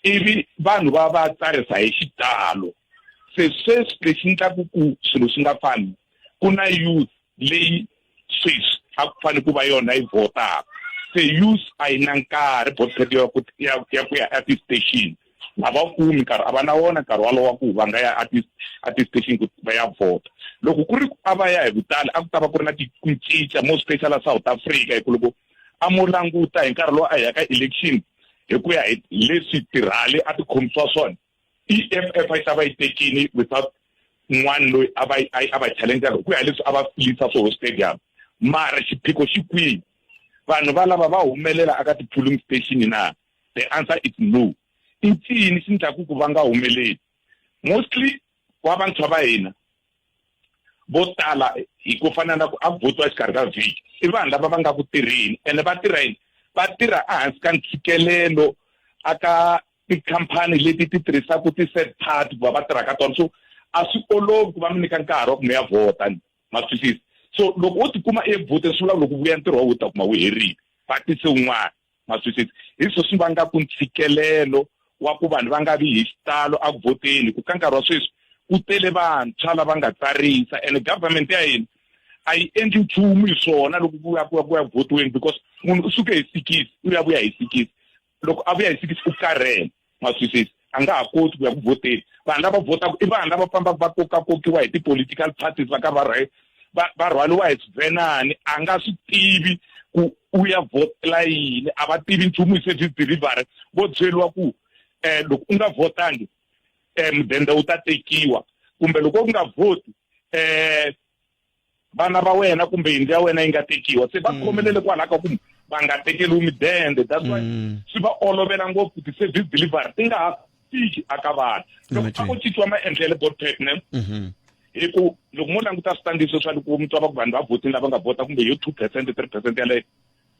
ivi vanhu va va tsarisa hi xitalo se sweswi lexi endlaku ku swilo swi nga fani ku na youth leyi sweswi a ku fanele ku va yona yi vhotaka se youth a yi na nkarhi botpet ya ku ya ya ku ya a ti-station a va kumi nkarhi a va na wona nkarhi walowo wa ku va nga ya a ti-station ku va ya vhota loko ku ri a va ya hi vutali a ku ta va ku ri na ku cinca more special South Africa hi ku loko a mo languta hi nkarhi lowu a hi ya ka election hi ku ya hi leswi tirhali a ti khomisiwa swona EFF a yi ta va yi tekini without un'wana loyi a va a va challenger hi ku ya hi leswi a va filisa swoho stadium mara xiphiqo xi kwihi vanhu va lava va humelela aka ti-polling station na the answer is no i ncini xi ndlaku ku va nga humeleli mostly wa vantshwa va hina vo tala hi ku fana na ku a vhotiwa exikarhi ka vhiki i vanhu lava va nga ku tirheni ene va tirha yini va tirha ehansi ka ntshikelelo aka tikhampani leti ti tirhisaka ti-third party ku va va tirha ka tona so a swi olovi ku va mi nyika nkarhi wa ku mi ya vhota ma twisisa so loko wo tikuma e vhoteni swi vula ku loko vuya ntirho wa wu ta kuma wu herile va tise wun'wana ma twisisa hi swo swi vangaku ntshikelelo wa ku vanhu va nga vi hi xitalo a ku vhoteni ku ka nkarhi wa sweswi ku tele vantshwa lava nga tsarisa ene government ya hina a yi endli nchumu hi swona loko ku ya ku ya ku ya votiweni because munhu u suke hi sikisi u ya vuya hi sikisi loko a vuya hi sikisi u karhele ma twisisa a nga ha koti ku ya ku vhoteni vanhu lava vhotaka i vanhu lava fambaka va kokakokiwa hi ti-political parties va ka va va va rhwaliwa hi swivenani a nga swi tivi ku u ya vhotela yini a va tivi nchumu hi service delivery vo byeriwa ku um loko u nga vhotangi. mudende wu ta tekiwa kumbe loko u nga vhoti um vana va wena kumbe yindlu ya wena yi nga tekiwa se va khomelele kwalaho ka ku va nga tekeriwi midende that's why swi va olovela ngopfu ti-service delivery ti nga ha fiki aka vanhu loko a ko cinciwa maendlelo botpet ne hi ku loko mo languta switandiso swa loko mi twa va ku vanhu va vhotini lava nga vhota kumbe yo 2% 3% yaleyo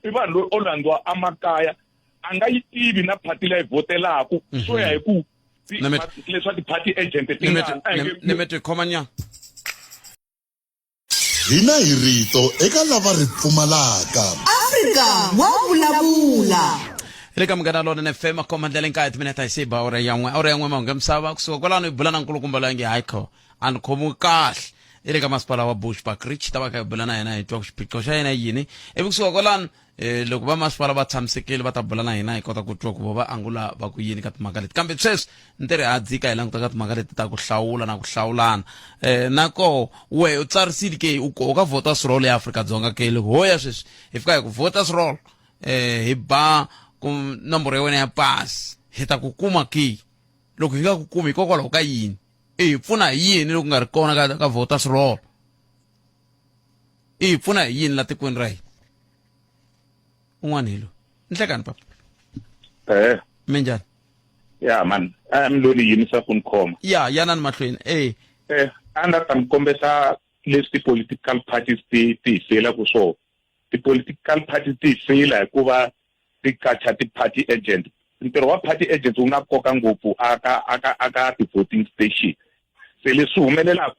i vanhu loyi o landziwa emakaya a nga yi tivi na phati leyi vhotelaku swo ya hi ku leswa ti-party agent ti nga nimete khomanyana. Hina hi rito eka lava ri pfumalaka. Afrika wa vulavula. Hi le ka Munghana Lonene FM khoma ndlela hinkaya timinete hi se ba awara ya n'we awara ya n'we mahungu ya misava kusuka kwalano hi bula na nkulukumba loyi nge hayi a ni khomiwi kahle i le ka masipala wa Bushbuckridge ta va kha hi bula na yena hi twa ku xiphiqo xa yena yini ivi kusuka kwalano eh loko va masipala va tshamisekile va ta bula na hina hi kota ku twa ku vo va angula va ku yini ka timhaka leti kambe sweswi ni ri ha dzika hi languta ka timhaka leti ta ku hlawula na ku hlawulana eh na koho we u tsarisile ke u ko ka voters roll ya Afrika Dzonga ke loko ho ya sweswi hi fika hi ku voters roll eh hi ba ku nomboro ya wena ya pasi hi ta ku kuma ke loko hi nga ku kumi hikokwalaho ka yini i hi pfuna hi yini loko nga ri kona ka voters roll i hi pfuna hi yini la tikweni ra hina un'wana hi lo nhlekani papa eh minjhani ya man a mi loni yimisa ku ni khoma ya yanani mahlweni eh eh a ni ta mi kombisa leswi ti-political parties ti ti hi feyilaka swona ti-political parties ti hi feyila hikuva ti qacha ti-party agent ntirho wa party agent wu na nkoka ngopfu aka aka aka ti-voting station se leswi humelelaka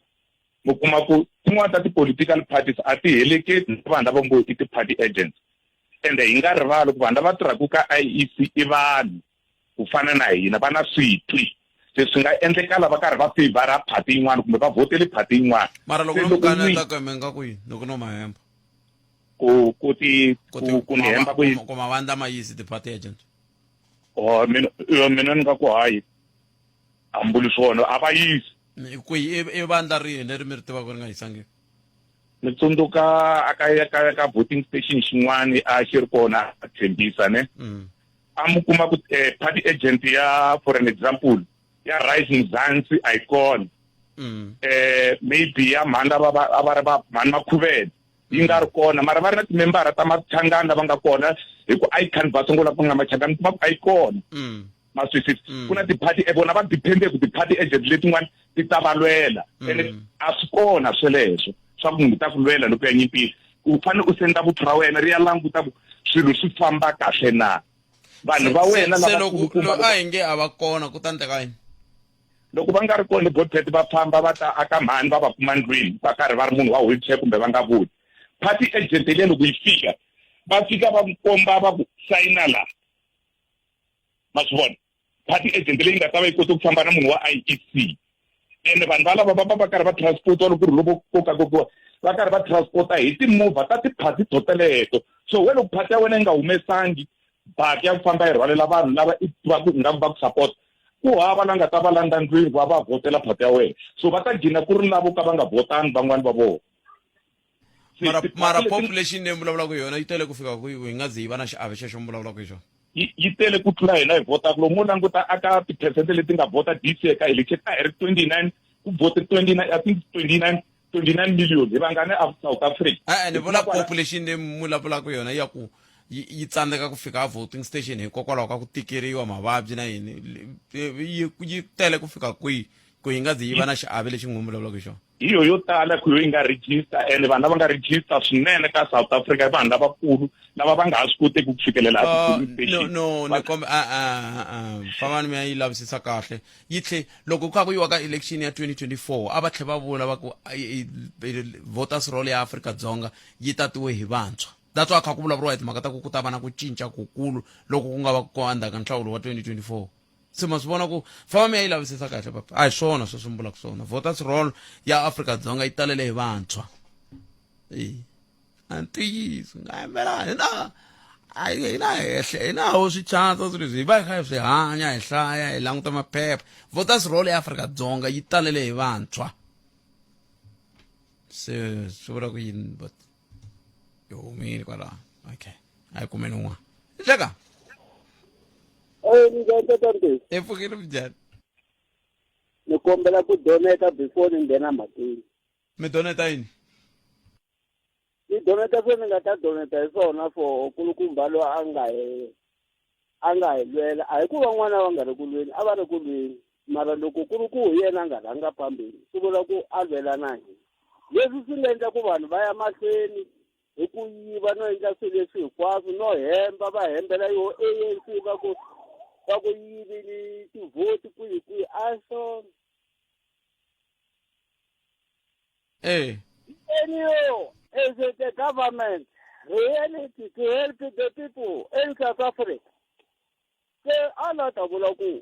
mi kuma ku tin'wana ta ti-political parties a ti heleketi vanhu lava ngo i ti-party agents ende hi nga rivali ku vanhu lava tirhaka ka I_E_C i vanhu ku fana na hina va na switwi se swi nga endlekala va karhi va favor party yin'wana kumbe va vhotele party yin'wana mara loko no kaneta ka mi nga ku yini loko no mahemba ku ku ti ku ku ni hemba ku ku mavandla ma yisi ti-party agent oh mina mina ni nga ku hayi hambuli swona a va yisi kwihi i vandla rihi leri mi ri tivaka ri nga yisangiki ni tsundzuka aka ka ka voting station xin'wani a xi ri kona a tshembisa ne a mu kuma ku party agent ya for an example ya Rise Mzansi a yi kona maybe ya mhani lava va a va ri va mhani Makhuvele yi nga ri kona mara va ri na timembara ta machangani lava nga kona hi ku a yi canvas ngo lava ku nga machangani kuma ku a yi kona ma swi twisisa ku na ti-party vona va depende ku ti-party agent letin'wana ti ta va lwela ene a swi kona sweleswo swa ku munhu ta ku lwela loko ya nyimpini u fanele u senda vuthu ra wena ri ya languta ku swilo swi famba kahle na vanhu va wena lava loko a hi nge a va kona ku ta endleka yini loko va nga ri kona botpet va famba va ta aka mhani va va kuma ndlwini va karhi va ri munhu wa wheelchair kumbe va nga vuli party agent leyi loko yi fika va fika va ku komba va ku sayina laha ma swi vona party agent leyi nga ta va yi kote ku famba na munhu wa I_E_C ene vanhu valava va va va karhi va transportiwa loko ku ri loko kokakokiwa va karhi va transporta hi timovha ta tiphati to teleto so we loko phati ya wena yi nga humesangi baki ya ku famba yi rhwalela vanhu lava i tivaka ingaku va ku support ku hava la nga ta va landza ndlwini ku va va vhotela phati ya wena so va ta gcina ku ri lavo ka va nga vhotangi van'wani va vona mara mara population leyi vulavulaka hi yona yi tele ku fika kwihi hi nga ze yi va na xiave xexo mi vulavulaka hi xona yi tele ku tlula hina hi vhotaka loko mo languta aka tiphesente leti nga vhota this year ka election a hi ri 29 ku vhote 29 I think 29 29 million hi vangani a South Africa e-e ni vula population leyi mi vulavulaka yona ya ku yi tsandzeka ku fika a voting station hikokwalaho ka ku tikeriwa mavabyi na yini yi tele ku fika kwihi ku yi nga zi yi va na xiave lexi n'wi vulavulaka hi xona hi yo yo tala ku yo yi nga register ene vanhu lava nga register swinene ka South Africa i vanhu lavakulu lava va nga ha swi koteki ku fikelela a ti-polling station no no ni kombe a a a fambani mi ya yi lavisisa kahle yi tlhe loko ku kha ku yiwa ka election ya 2024 a va tlhe va vula va ku voters roll ya Afrika-Dzonga yi tatiwe hi vantshwa that's why kha ku vulavuriwa hi timhaka ta ku ku ta va na ku cinca kukulu loko ku nga va ku endzhaku ka nhlawulo wa 2024 se ma swi vona ku famba mi ya yi lavisisa kahle papa a hi swona sweswi mi vulaka swona voters roll ya Afrika-Dzonga yi talele hi vantshwa e a ntiyiso nga yimela hina a hina hehle hina ho swi chansa swilo leswi hi va hi kha hi swi hanya hi hlaya hi languta maphepha voters roll ya Afrika-Dzonga yi talele hi vantshwa se swi vula ku yini but yi humile kwalaho okay a hi kumeni un'wana hleka Eh, njhani tata Ntesi? I pfukile minjhani? Ni kombela ku doneta before ni nghena mhakeni. Mi doneta yini? Ni doneta swe ni nga ta doneta hi swona for kulukumba loyi a nga hi a nga hi lwela. A hi ku van'wana va nga ri ku lweni, a va ri ku lweni. Mara loko ku ri ku hi yena a nga rhanga phambili, swi vula ku a lwela na hina. Leswi swi nga endla ku vanhu va ya mahlweni hi ku yiva no endla swilo leswi hinkwaswo no hemba va hembela yo ANC va ku va ku yivile tivhoti kwihi kwihi a swona eh GNU is the government reality to help the people in South Africa. Se a la ta vula ku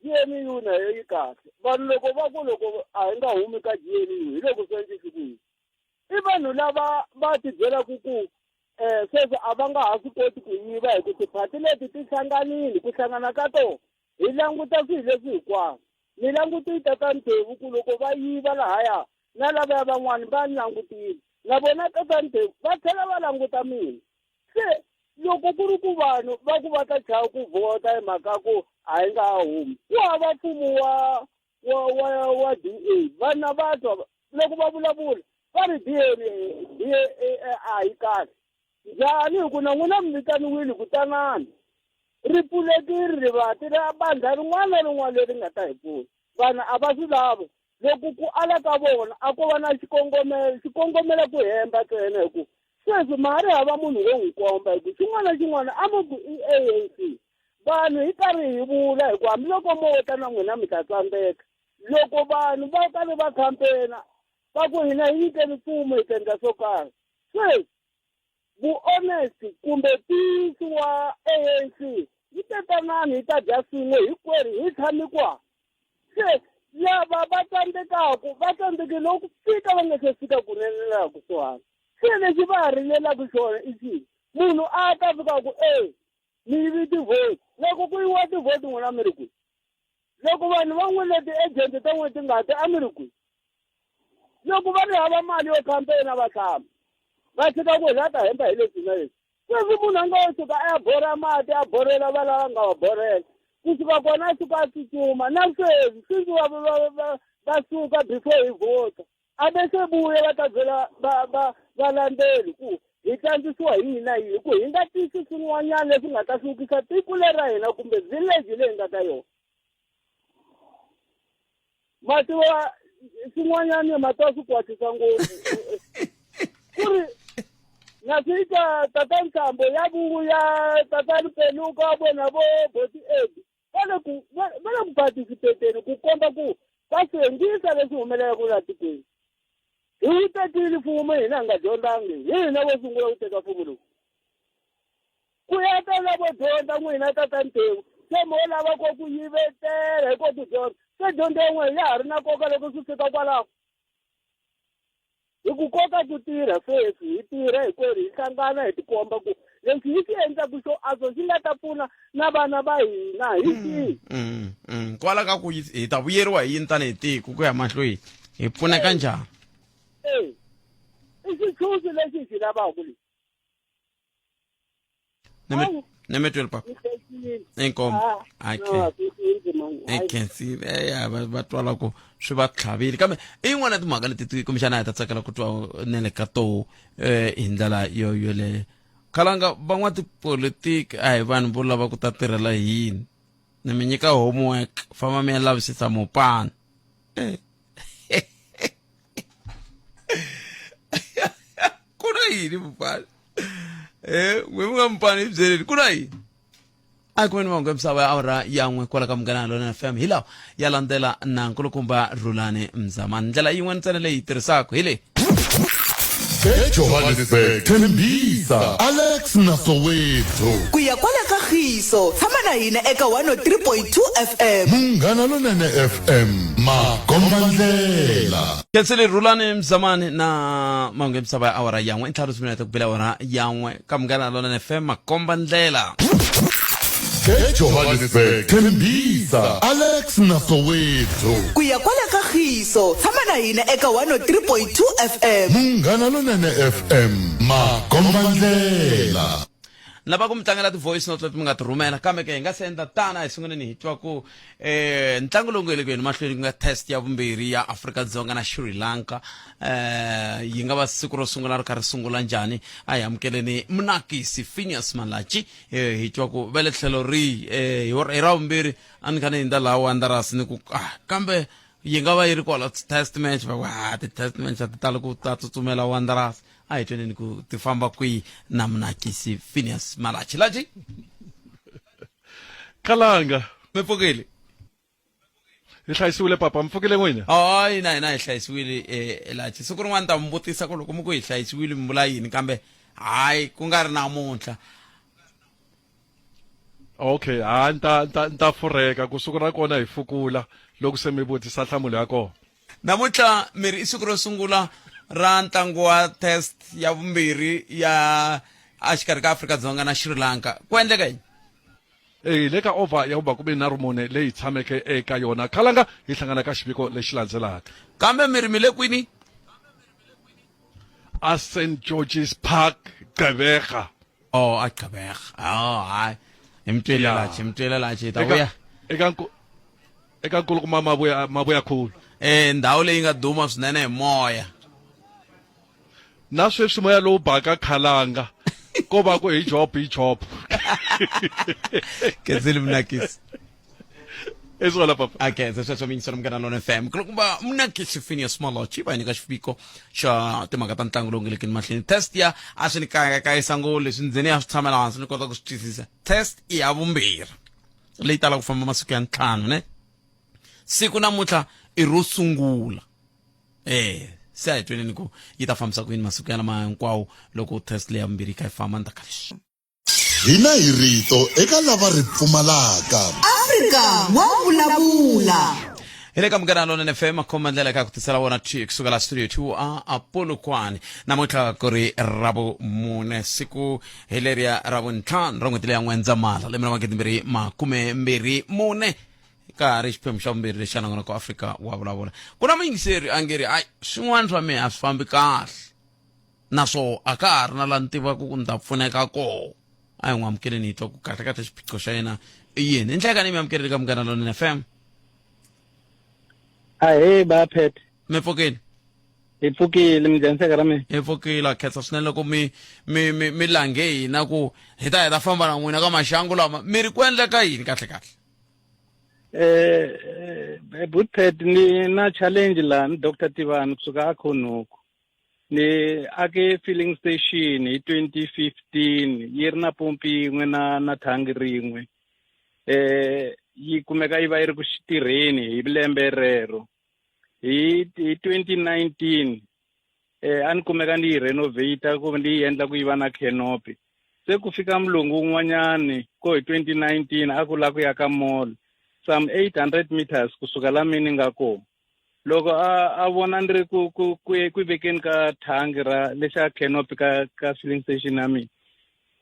GNU na yo yi kahle. Vanhu loko va ku loko a hi nga humi ka GNU hi loko swi endlisi ku yini? I vanhu lava va tibyelaka ku um sweswi a va nga ha swi koti ku yiva hi ku tiphati leti ti hlanganile ku hlangana ka tona hi languta swilo leswi hinkwaswo ni langutile tata Ntevu ku loko va yiva lahaya na lavaya van'wani va ni langutile na vona tata Ntevu va tlhela va languta mina se loko ku ri ku vanhu va ku va ta chava ku vhota hi mhaka ku a hi nga ha humi ku hava mfumo wa wa wa wa DA vana va twa loko va vulavula va ri DA DA a yi kahle njhani hi ku na n'wina mi vitaniwile ku tanani ri pfulekile rivati ra bandlha rin'wana na rin'wana leri nga ta hi pfuna vanhu a va swi lavi loko ku ala ka vona a ko va na xikongomelo xikongomelo ku hemba ntsena hi ku sweswi ma ha ri hava munhu wo n'wi komba hi ku xin'wana na xin'wana a mu ku i ANC vanhu hi karhi hi vula hi ku hambiloko mo ta na n'wina mi ta tsandzeka loko vanhu va karhi va campaign va ku hina hi nyikeni mfumo hi ta endla swo karhi sweswi vu-honest kumbe ntiyiso wa ANC yi tetanani hi ta dya swin'we hinkwerhu hi tshami kwa se lava va tsandzekaku va tsandzeke loko fika va nga se fika kunene laha kusuhani se lexi va ha rilelaka xona i xini munhu a ta fika ku e mi yivi tivhoti loko ku yiwa tivhoti n'wina mi ri kwihi loko vanhu va n'wina ti-agent ta n'wina ti nga ti a mi ri kwihi loko va ri hava mali yo campaign va tshama va tshika ku hi la ta hemba hi leswi na leswi sweswi munhu a nga yo suka a ya borha mati a borhela va lava nga va borhela kusuka kona a suka a tsutsuma na sweswi sweswi va va va va suka before hi vhota a ve se vuya va ta byela va va valandzeli ku hi tsandzisiwa hi yini na yini ku hi nga tisi swin'wanyana leswi nga ta hluvukisa tiko leri ra hina kumbe village leyi nga ka yona mati wa swin'wanyana mati wa swi kwatisa ngopfu ku ri na swi twa tata Nsambo ya vuya tata Ripeluka vona vo boti Edi va le ku va le ku participateni ku komba ku va swi endlisa leswi humelelaka laha tikweni hi wu tekile mfumo hina hi nga dyondzangi hi hina vo sungula ku teka mfumo lowu ku ya ka lavo dyondza n'wina tata Ntewu se mo lava ko ku yivetela hi ko ku dyondza se dyondzo ya n'wina ya ha ri na nkoka loko swi fika kwalaho hi ku kota ku tirha sweswi hi tirha hinkwerhu hi hlangana hi tikomba ku leswi hi swi endlaku xo antswa xi nga ta pfuna na vana va hina hi mm, xihi mm, mm. kwala ka ku hi ta vuyeriwa hi yini tanihi tiko ku ya mahlweni hi pfuneka njhani e i xitshunxo lexi hi xi lavaka lexi Neme twele papa inkomo Ah, I can see ya va twala ku swi va tlhavile kambe i yin'wana ya timhaka leti ti kumbexana hi ta tsakela ku twa na le ka toho um hi ndlela yo yoleyo khalanga van'watipolitiki a hi vanhu vo lava ku ta tirhela hi yini ni mi nyika homework famba mi ya lavisisa mopana eh. ku na yini mupani eh n'we mi nga mupani hi byeleni ku na yini a kumeni mahungu ya misava ya awara yan'we kwala ka munghana lona fm hi lawa ya landzela na nkulukumba rhulani mzamani ndlela yin'we ntsena leyi yi tirhisaka hi leyi ejohannesburg tembisa alex na soweto ku ya kwala ka khiso tshama na hina eka 103.2 fm munghana lonene fm makombandlela Khensile Rhulani Mzamani na mahungu ya misava ya awara yan'we i ntlhanu timinete ku bela awara yan'we ka Munghana Lonene FM makomba ndlela ejohannesburg tembisa alex na soweto ku ya kwala ka khiso tshama na hina eka 103.2 fm munghana lonene fm makombandlela Ni lava ku mi tlangela ti-voice note leti mi nga ti rhumela kambe ke hi nga se endla tana hi sunguleni hi twa ku eh ntlangu lowu nga le ku yeni mahlweni ku nga test ya vumbirhi ya Afrika-Dzonga na Sri Lanka eh yi nga va siku ro sungula ri kha ri sungula njhani a hi amukeleni Munakisi Phineas Malachi eh, hi twa ku va le tlhelo rihi eh, hi ra vumbirhi a ni kha ni hindza laha Wanderers ni ku ah kambe yi nga va yi ri kwala test match va ku ha ti-test match a ti tali ku ta tsutsumela Wanderers a hi tweneni ku ti famba kwihi na Munakisi Phineas Malachi Lachi Kalanga mi pfukile hi hlayisiwile papa mi pfukile n'wina hayi na hina hi hlayisiwile eh, Lachi siku rin'wana ta mi vutisa ku loko mi ku hi hlayisiwile mi vula yini kambe hayi ku nga ri namuntlha okay ha nta nta nta fureka ku siku ra kona hi fukula loko se mi vutisa nhlamulo ya kona namuntlha mi ri i siku ro sungula ra ntlangu wa test ya vumbirhi ya exikarhi ka Afrika-Dzonga na Sri Lanka ku endleka yini hi le ka over ya vumakume-nharhu-mune leyi tshameke eka yona khalanga hi hlangana ka xiviko lexi landzelaka kambe mi ri mi le kwini a St George's Park Gqeberha oh a Gqeberha oh hayi hi mi twele lachi hi mi twele lachi hi ta vuya eka eka nkulukumba mavuya mavuya khulu eh ndhawu leyi nga duma swinene hi moya na sweswi moya lowu baka khalanga ko va ku hi job hi job kenzeli mnakisi Eswala papa. Okay, se sweswo mingiselo munghana lona FM. Kulukumba mnakisi Phineas Malachi va nyika xiviko xa timhaka ta ntlangu lowu nge le kini mahlweni. Test ya a swi ni kayakayisa ngopfu leswi ndzeni ya swi tshamela hansi ni kota ku swi twisisa. Test i ya vumbirhi leyi talaka ku famba masiku ya ntlhanu ne. Siku namuntlha i ro sungula. Eh, se a hi tweneni ku yi ta fambisa ku yini masiku ya lama hinkwawo loko test leyi ya vumbirhi yi kha yi famba ni ta kha Hina hi rito eka lava ri pfumalaka. Afrika wa vulavula. Hi le ka Munghana Lonene FM makhoma ndlela ka ku tisela wona t kusuka la studio 2 a a Polokwane namuntlha ku ri ravumune siku hi leriya ravuntlhanu ra n'hweti leya N'wendzamhala lembe ra magidimbirhi makume mbirhi mune ka ha ri xiphemu xa vumbirhi lexi nongonoko Afrika wa vulavula ku na muyingiseri a nge ri hayi swin'wana swa mina a swi fambi kahle naswo a ka ha ri na la ni tivaka ku ni ta pfuneka koho a hi n'wi amukeleni hi twa ku kahle kahle xiphiqo xa yena i yini hi nhlekani mi amukeleli ka Munghana Lonene FM ahee ba phet mi pfukile hi pfukile minjhani seka ra mina hi pfukile a khensa swinene loko mi mi mi mi lange hina ku hi ta hi ta famba na n'wina ka maxangu lama mi ri ku endleka yini kahle kahle eh, eh butpet ni na challenge la ni Dr Tivani kusuka a Khonuku ni ake filling station hi 2015 yi ri na pompi yin'we na na thangi rin'we eh yi kumeka yi va yi ri ku tirheni hi lembe rero hi hi 2019 eh a ni kumeka ni yi renovate ku ni yi endla ku yi va na canopy se ku fika mulungu un'wanyani ko hi 2019 a ku la ku ya ka mall some 800 meters kusuka la mi ni nga kona loko a a vona ni ri ku ku ku ku vekeni ka thangi ra lexa canopy ka ka filling station ya mina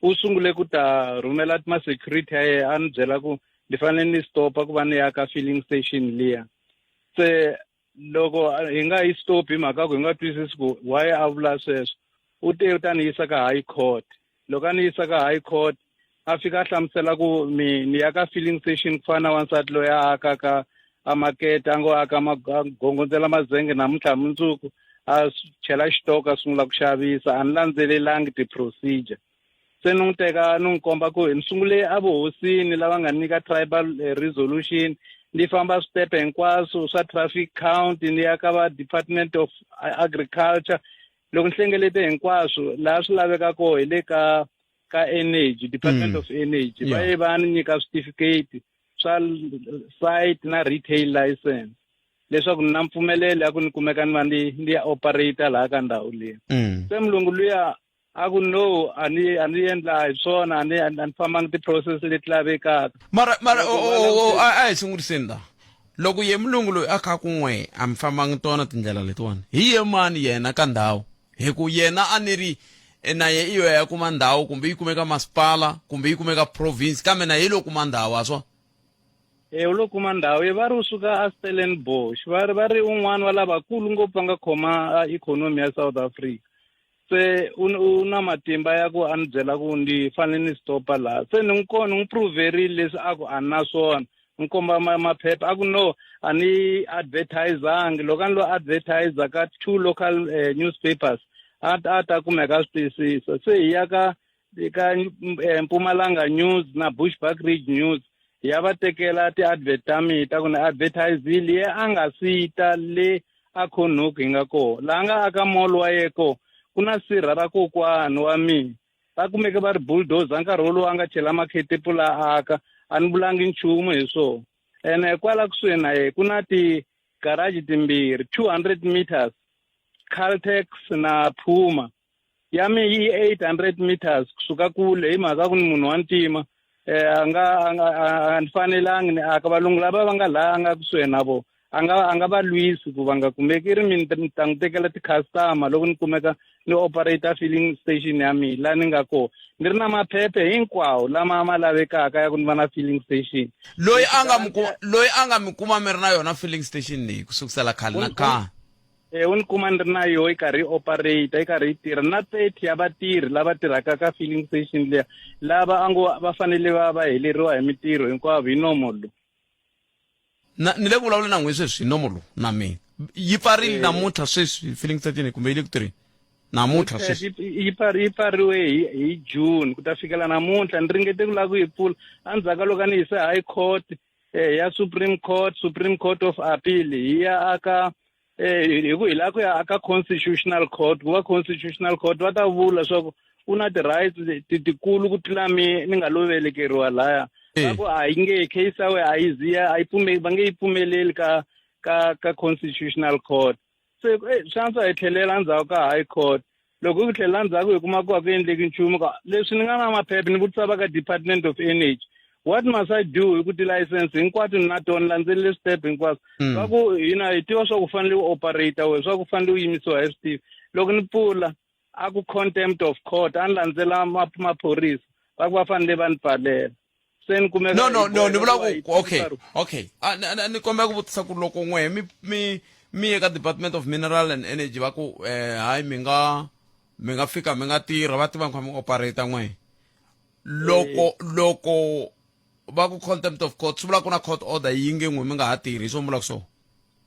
u sungule ku ta rhumela ma-security ya yena a ni byela ku ni fanele ni stopa ku va ni ya ka filling station liya se loko hi nga yi stop hi mhaka ku hi nga twisisi ku why a vula sweswo u te u ta ni yisa ka high court loko a ni yisa ka high court a fika a hlamusela ku mi ni ya ka filling station ku fana na wansati loyi a akaka a makete a ngo aka gongondzela mazenge namuntlha mundzuku a chela xitoko a sungula ku xavisa a ni landzelelangi ti-procedure se ni n'wi teka ni n'wi komba ku ni sungule evuhosini lava nga nyika tribal eh, resolution ni famba switepe hinkwaswo swa traffic count ni ya ka va department of agriculture loko ni hlengelete hinkwaswo laha swi laveka koho hi le ka ka energy department mm. of energy va ye va ni nyika switifiketi swa site na retail license leswaku ni na mpfumelelo ya ku ni kumeka ni va ni ni ya operator laha ka ndhawu leyi mm. se mulungu luya a ku no a ni a ni endla hi swona a ni a ni fambangi ti-process leti lavekaka mara mara a hi sunguriseni la loko ye mulungu loyi a kha ku n'we a mi fambangi tona tindlela letiwani hi ye mani yena ka ndhawu hi ku yena a ni ri eh, na ye i yo ya kuma ndhawu kumbe yi kumeka masipala kumbe yi kumeka province kambe na ye lo kuma ndhawu a swona e u lo kuma ndhawu ye va ri u suka a Stellenbosch va ri va ri un'wana wa lavakulu ngopfu va nga khoma ikhonomi ya South Africa. Se u na matimba ya ku a ni byela ku ni fanele ni stopa laha. Se ni n'wi ko ni n'wi proverile leswi a ku a ni na swona. Ni komba maphepha a ku no a ni advertisangi loko a ni lo advertise ka two local eh, newspapers a a ta kumeka a swi twisisa se hi ya ka ka eh, Mpumalanga News na Bushbuckridge News ya va tekela ti-advert ta mina ta ku ni advertisile ye a nga si ta le a Khonhoek hi nga kona laha nga aka mall wa ye ko ku na sirha ra kokwani wa mina va kumeke va ri bulldozer nkarhi wolowo a nga chela makhetepula a aka a ni vulangi nchumu hi swona ene kwala kusuhi na ye ku na ti-garage timbirhi 200 meters Caltex na Puma ya mi yi 800 meters kusuka kule hi mhaka ku ni munhu wa ntima eh a nga a nga a ni fanelangi ni aka valungu lava va nga laha a nga kusuhi na vona a nga a nga va lwisi ku va nga kumeki i ri mi ni ta n'wi tekela ti-customer loko ni kumeka ni operator filling station ya mina laha ni nga kona ni ri na maphephe hinkwawo lama ma lavekaka ya ku ni va na filling station loyi a nga mi kuma loyi a nga mi kuma mi ri na yona filling station leyi ku sukusela khale na khale E u ni kuma ni ri na yoho yi karhi yi operate yi karhi yi tirha na 30 ya vatirhi lava tirhaka ka filling station liya lava a ngo va fanele va va heleriwa hi mitirho hinkwavo hi nomo lowu na ni le ku vulavula na n'wina sweswi hi nomo lowu na mina yi pfarile eh. namuntlha sweswi filling station kumbe yi le ku tirheni namuntlha sweswi yi pfariwe hi hi June ku ta fikela namuntlha ni ringete ku lava ku yi pfula endzhaku ka loko a ni yise high court eh, ya Supreme Court Supreme Court of Appeal hi ya aka eh, hi ku hi lava ku ya aka Constitutional Court ku va Constitutional Court va ta vula leswaku u na ti-rights tikulu ku tlula mi ni nga lo velekeriwa laya eh. va ku a yi nge case ya wena a yi ziya a yi pfume va nge yi pfumeleli ka ka ka Constitutional Court se eh, swi antswa hi tlhelela endzhaku ka high court loko hi ku tlhelela ndzhaku hi kuma ku a ku endleki nchumu ka leswi ni nga na maphepha ni vutisa va ka department of energy what must i do hi ku tilayisense hinkwato ni na tona landzelele switepe hinkwaswo mm. va ku hina hi tiva swa ku fanele u operator we swa ku fanele u yimisiwa hi swi tivi loko ni pfula a ku contempt of court a ni landzela maphorisa va ku va fanele va ni pfalela se ni kumeka no no no ni vula ku okay okay a ni kombela ku vutisa ku loko n'we mi mi mi ye ka department of mineral and energy va ku eh hayi mi nga mi nga fika mi nga tirha va tiva mi operator n'we loko eh. loko va ku contempt of court swi vula ku na court order yi nge n'we mi nga ha tirhi hi swo vulaka swona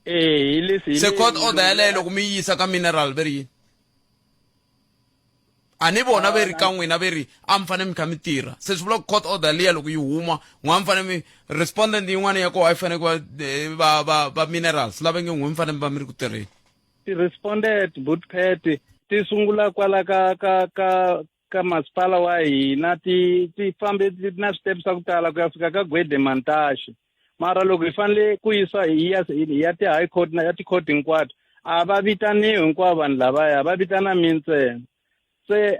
eh hi leswi se court order yaleyo loko mi yisa ka mineral ve ri yini a ni vona ve ri ka n'wina ve ri a mi fanele mi kha mi tirha se swi vula ku court order liya loko yi huma n'we a mi fanele mi respondent yin'wana ya koho a yi fanele ku va eh, va va va minerals lava nge n'we mi fanele mi va mi ri ku tirheni ti-respondent bootpad ti sungula kwala ka ka ka ka masipala wa hina ti ti fambe ti na switepe swa ku tala ku ya fika ka Gwede Mantashe mara loko hi fanele ku yisa hi ya hi ya ti-high court na ya ti-court hinkwato a va vitaniwi hinkwavo vanhu lavaya va vitana mi ntsena se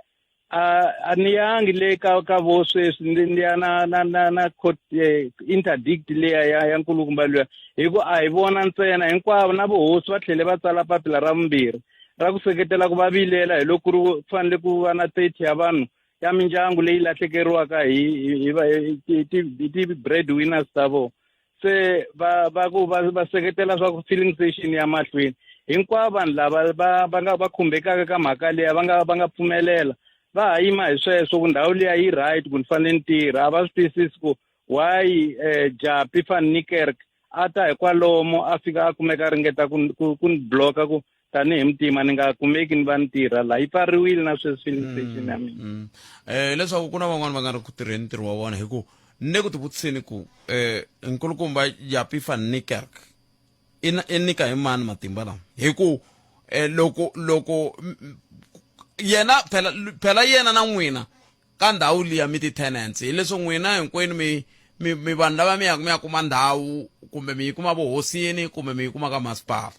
a a ni yangi le ka ka vo sweswi ni ya na na na na court eh, interdict leya ya ya nkulukumba luya hi ku a hi vona ntsena hinkwavo na vuhosi va tlhele va tsala papila ra vumbirhi ra ku seketela ku va vilela hi loko ku ri fanele ku va na 30 ya vanhu ya mindyangu leyi lahlekeriwaka hi hi hi ti-bread winners ta vona se va va ku va va seketela swa ku filling station ya mahlweni hinkwavo vanhu lava va va nga va khumbekaka ka mhaka liya va nga va nga pfumelela va ha yima hi sweswo ku ndhawu liya yi right ku ni fanele ni tirha a va swi twisisi ku why eh, Japi van Niekerk a ta hi kwalomo a fika a kumeka a ringeta ku ku ku ni bloka ku tanihi mutima ni nga kumeki ni va ni tirha laha yi pfariwile na sweswi filling mm, station ya mina mm. eh leswaku ku na van'wana va nga ri ku tirheni ntirho wa vona hi ku ni le ku tivutiseni ku eh nkulukumba Japi van Niekerk i nyika hi mani matimba lama hi ku eh loko loko yena phela phela yena na n'wina ka ndhawu liya mi ti-tenants hileswo n'wina hinkwenu mi mi mi vanhu lava mi yaka mi ya kuma ndhawu kumbe mi yi kuma vuhosini kumbe mi yi kuma ka masipala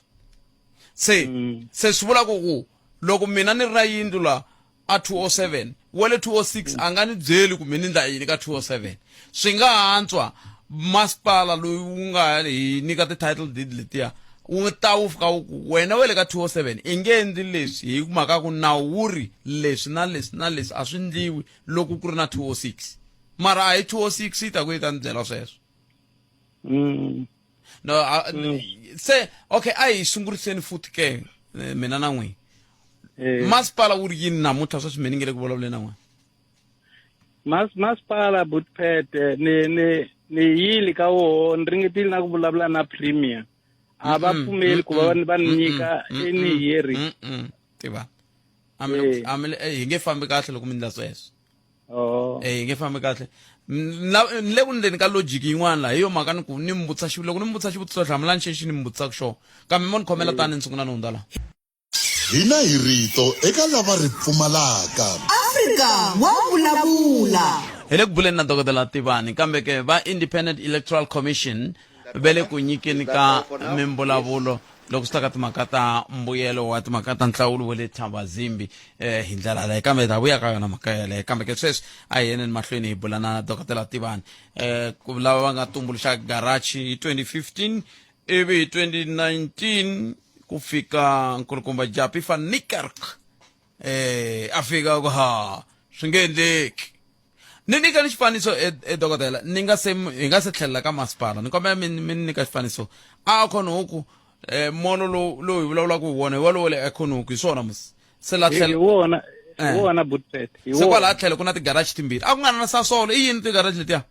se mm. se swi vula ku ku loko mina ni ri na yindlu la a 207 wa le 206 a nga ni byeli kumbe ni ndla yini ka 207 swi nga antswa masipala loyi wu nga hi nyika ti-title deed letiya wu ta wu fika wu ku wena wa le ka 207 i nge endli leswi hi mhaka ku nawu wu ri leswi na leswi na leswi a swi ndliwi loko ku ri na 206 mara a hi 206 yi ta ku yi ta ni byela sweswo mm. no a, mm. se okay a hi sunguriseni futhi ke eh, mina na n'wina Eh. Masipala wu ri yini namuntlha sweswi mi ni nge le ku vulavuleni na n'wina? Mas masipala Butpet ni ni ni yili ka woho ni ringetile na ku vulavula na premier a va pfumeli ku va va ni nyika any hearing tiva a mi le- a mi le- eh, hi nge fambi kahle loko mi endla sweswo oh eh hi nge fambi kahle Na- ni le ku ndleni ka logic yin'wana laha hi yo mhaka ni ku ni mi vutisa xi loko ni mi vutisa xivutiso hlamulani xexi ni mi vutisaka xona kambe mo ni khomela tani ni sungula ni hundza laha Hina hi rito eka lava ri pfumalaka. Afrika wa vulavula. Hi le ku buleni na Dokodela Tivani kambe ke va Independent Electoral Commission ve le ku nyikeni ka mimbulavulo loko swi ta ka timhaka ta mbuyelo wa timhaka ta nhlawulo wa le Thabazimbi eh, hi ndlela yaleyo kambe hi ta vuya ka yona mhaka yaleyo kambe ke sweswi a hi yeneni mahlweni hi bula na Dokodela Tivani eh, ku lava va nga tumbuluxa garachi hi 2015 ivi hi 2019 ku fika nkulukumba Japi van Niekerk eh a fika ku ha swi nge endleki ni nyika ni xifaniso e, e dokodela ni nga se hi nga se tlhelela ka masipala ni kombela mi mi ni nyika xifaniso a khonuku eh molo lowu lowu hi vulavulaka hi wona hi walowo le ekhonuku hi swona musi se la hi tlhela wona hi Eh. wona Butpet hi se kwala wona tlhelo ku na tigaraji timbirhi a ku nga na sasolo i yini tigaraji letiya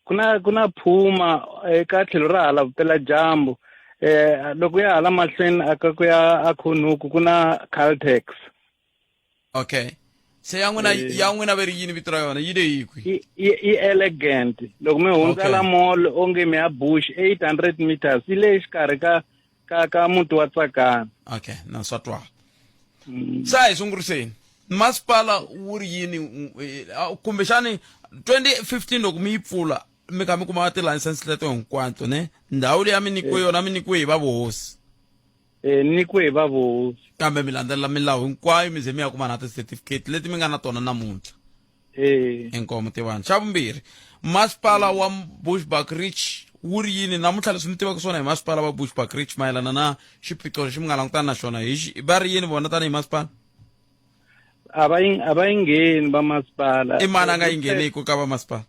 ku na ku na phuma eka tlhelo ra hala vupeladyambu eh loko ya hala mahlweni aka ku ya a khonuku ku na Caltex okay se ya n'wina Eh. ya n'wina ve ri yini vito ra yona yi le yi kwi i i i elegant loko mi hundza Okay. la mall onge mi ya bush 800 meters yi le xikarhi ka ka ka muti wa Tsakani okay na swa twala se a hi sunguriseni masipala wu ri yini eh, ah, kumbexani 2015 loko mi yi pfula mi kha mi kuma ti-license leto hinkwato ne ndhawu leyi a mi nyikiwe yona mi nyikiwe hi va vuhosi eh nyikiwe hi va vuhosi kambe mi landzelela milawu hinkwayo mi ze mi ya kuma na ti-certificate leti mi nga na tona namuntlha eh inkomu tivani xa vumbirhi masipala wa bushbuck ridge wu ri yini namuntlha leswi mi tivaka swona hi masipala wa bushbuck ridge mayelana na xiphiqo lexi mi nga langutana na xona hi xi- va ri yini vona tanihi masipala a va yi a va yi ngheni va masipala i mani a nga yi ngheniki ka va masipala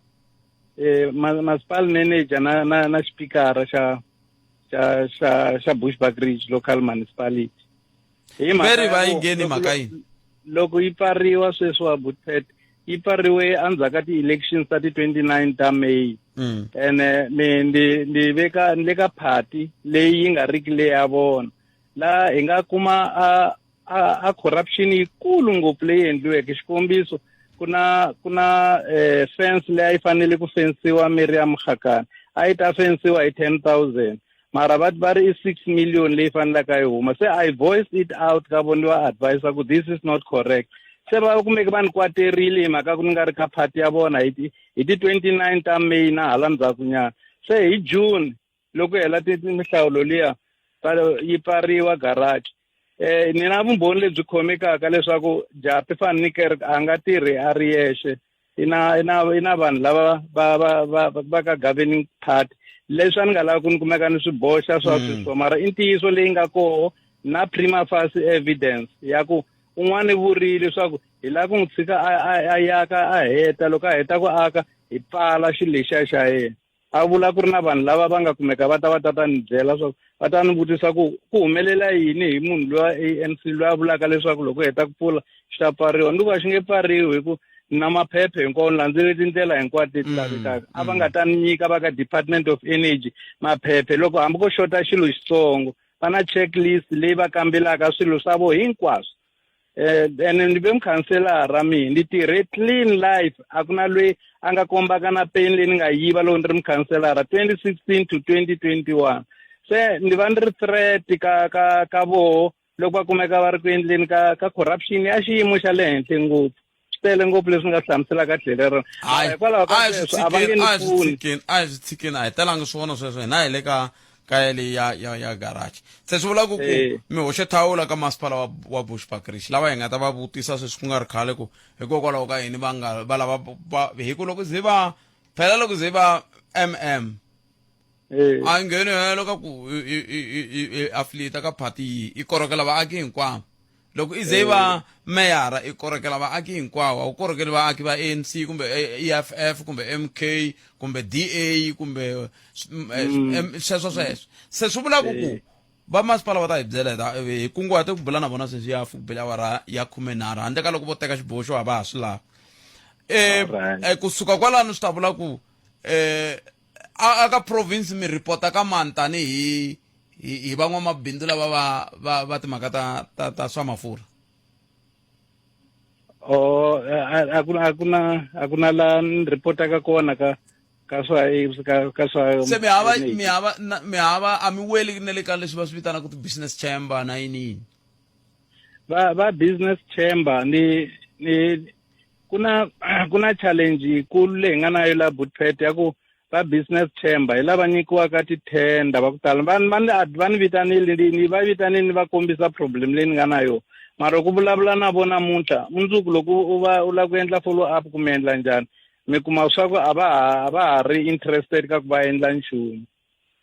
eh ma- masipala manager na na na xipikara xa xa xa xa Bushbuck Ridge local municipality hi mhaka Ve ri va yi ngheni mhaka yini? Loko yi pfariwa sweswi wa Butpet yi pfariwe endzhaku ka ti-elections ta ti-29 ta May ene mi ndi ndi veka ni le ka party leyi yi nga riki leyi ya vona la hi nga kuma a a, a corruption yikulu ngopfu leyi endliweke xikombiso ku na ku na eh, fence leyi a yi fanele ku fensiwa Miriam Mkhakana a yi ta fensiwa hi 10000 mara va va ri i 6 million leyi fanelaka yi huma se i voiced it out ka vona va advise ku this is not correct se va kumeke va ni kwaterile hi mhaka ku ni nga ri ka party ya vona hi ti hi ti 29 ta May na hala ndzhakunyana se hi June loko hela ti mihlawulo liya yi pfariwa garage eh ni na vumbhoni lebyi khomekaka leswaku Japi van Niekerk a nga tirhi a ri yexe i na i na i na vanhu lava va va va va ka governing party leswi a ni nga lavi ku ni kumeka ni swi boxa swa sweswo mara i ntiyiso leyi nga koho na prima facie evidence ya ku un'wana i vurile leswaku hi lava ku n'wi tshika a a a yaka a heta loko a heta ku aka hi pfala xilo lexiya xa yena a vula ku ri na vanhu lava va nga kumeka va ta va ta ta ni byela swa va ta ni vutisa ku ku humelela yini hi munhu loyi a ANC loyi a vulaka leswaku loko heta ku pfula xi ta pfariwa ni ku a xi nge pfariwi hi ku na maphephe hinkwawo ni landzele tindlela hinkwato leti lavekaka a va nga ta ni nyika va ka department of energy maphephe loko hambi ko xota xilo xitsongo va na checklist leyi va kambelaka swilo swa vo hinkwaswo eh ene ni ve mukhanselara mina ni tirhe clean life a ku na loyi a nga kombaka na peni leyi ni nga yiva loko ni ri mukhanselara 2016 to 2021 se ni va ni ri threat ka ka ka voho loko va kumeka va ri ku endleni ka ka corruption ya xiyimo xa le henhla ngopfu swi tele ngopfu leswi nga hlamuselaka tlhelo rero hikwalaho ka sweswo a va nge ni pfuni a hi swi tshikeni a hi talangi swona sweswo hina hi le ka ka yaleyi ya ya ya garage se swi vula ku ku eh. mi hoxe thawula ka masipala wa wa Bushbuckridge lava hi nga ta va vutisa sweswi ku nga ri khale ku hikokwalaho ka yini va nga va lava hi ku loko ze va phela loko ze va mm eh. a yi ngheni helo ka ku i affiliate ka party yi i korokela vaaki hinkwavo loko i ze yi va eh. meyara i korokela vaaki hinkwavo a wu korokeli vaaki va ANC kumbe EFF kumbe MK kumbe DA kumbe eh, mm. sweswo sweswo se swi vulaka ku eh. Va masipala va ta hi byela hi ta hi kunguhate ku bula na vona sweswi ya ku bela awara ya 13 handle ka loko vo teka xiboho xo a va ha swi lavi. Eh kusuka kwalano swi ta vula ku eh a ka province mi report ka mani tanihi hi hi van'wamabindzu lava va va va timhaka ta ta ta swa mafurha. Oh, a ku a ku na a ku na la ni reportaka kona ka ka swa ka ka swa se mi hava mi hava mi hava a mi weli na le ka leswi va swi vitanaka ti-business chamber na yini yini va va business chamber ni ni ku na ku na challenge yikulu leyi nga na yo la Bootpet ya ku va business chamber hi lava nyikiwaka ti-tender va ku tala va va ni va ni vitanile ni va vitanile ni va kombisa problem leyi ni nga na yona mara ku vulavula na vona namuntlha mundzuku loko u va u lava ku endla follow up ku mi endla njhani mi kuma swa ku a va ha a va ha ri interested ka ku va endla nchumu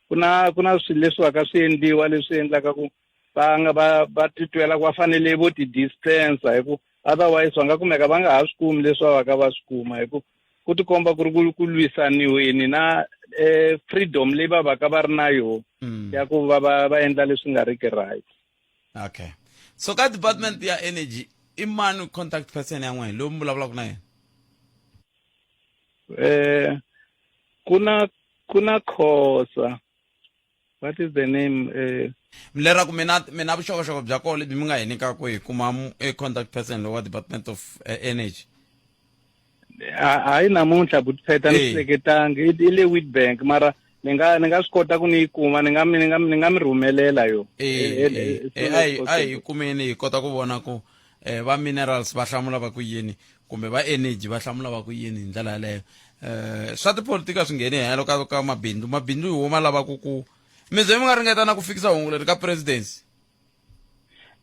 ku na ku na swilo leswi va ka swi endliwa leswi endlaka ku va nga va va titwela ku va fanele vo ti distance hi ku otherwise va nga kumeka va nga ha swi kumi leswi va va ka va swi kuma hi ku ku tikomba ku ri ku ku lwisaniweni na eh, freedom leyi va vaka va ri na yona mm. ya ku va va va endla leswi nga riki right okay so ka department ya energy i mani contact person ya n'wina loyi mi vulavulaka na yena eh ku na ku na khosa what is the name eh leraku mina mina vuxokoxoko bya kona lebyi mi nga hi nyikaka hi kuma e contact person lowa department of eh, energy hayi namuntlha butpheta ni swi hleketangi i le Witbank mara ni nga ni nga swi kota ku ni yi kuma ni nga ni nga ni nga mi rhumelela yo eh a hi kumeni hi kota ku vona ku eh va minerals va hlamula va ku yini kumbe va energy va hlamula va ku yini hi ndlela yaleyo eh swa tipolitika swi ngheni helo ka ka mabindzu mabindzu hi woma lavaku ku mi ze mi nga ringeta na ku fikisa hungu leri ka presidency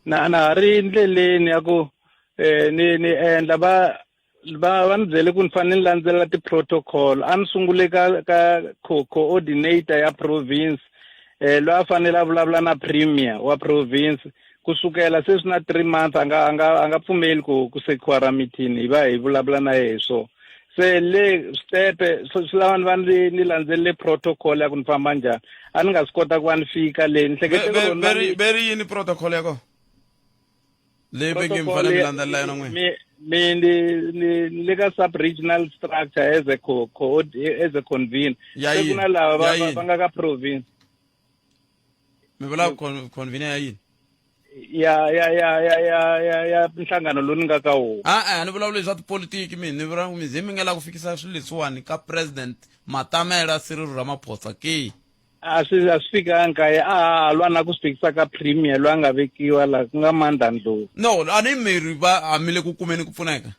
na na ha ri ndleleni ya ku eh ni ni endla va va va ni byele ku ni fanele ni landzelela ti-protocol a ni sungule ka ka co-coordinator ya province eh loyi a fanele a vulavula na premier wa province kusukela sweswi na three months a nga a nga a nga pfumeli ku ku secure meeting hi va hi vulavula na yehe hi swona se le switepe swi lava ni va ni ni landzelele protocol ya ku ni famba njhani a ni nga swi kota ku va ni fika le ni hlekete ku rona ve ri yini protocol ya kona leyi ve nge mi fanele mi landzelela yona n'wina mi mi ni ni le ka sub regional structure as a co, co as a convener se ku na lava va va nga ka province mi vula convener ya yini ya ya ya ya ya ya ya nhlangano lowu ni nga ka wona a a ni vulavuli swa tipolitiki mina ni vula mi ze mi nga la ku fikisa swilo leswiwani ka president matamela Cyril Ramaphosa ke a swi a swi fikanga kaye a ha lwa na ku swi fikisa ka premier loyi a nga vekiwa la ku nga Mandla Ndlovu no a ni miri va a mi le ku kumeni ku pfuneka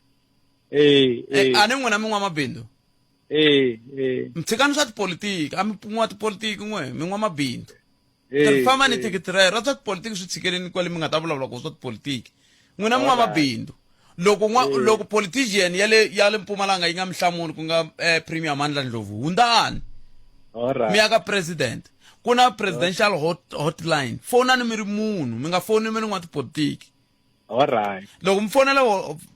eh, eh. a ni n'wina mi n'wamabindzu eh eh mtshikani swa tipolitiki a mi n'wa tipolitiki n'we mi n'wamabindzu eh, famba ni eh. thikithi rero ra swa tipolitiki swi tshikeleni kwale mi nga ta vulavula ku swa tipolitiki n'wina mi n'wamabindzu loko n'wa eh. loko politician ya le ya le Mpumalanga yi nga mi hlamuli ku nga eh, Premier Mandla Ndlovu hundzani mi ya ka president ku na presidential hot, hotline fonani mi ri munhu mi nga foni mi ri n'wa tipolitiki Alright. Loko mi fonela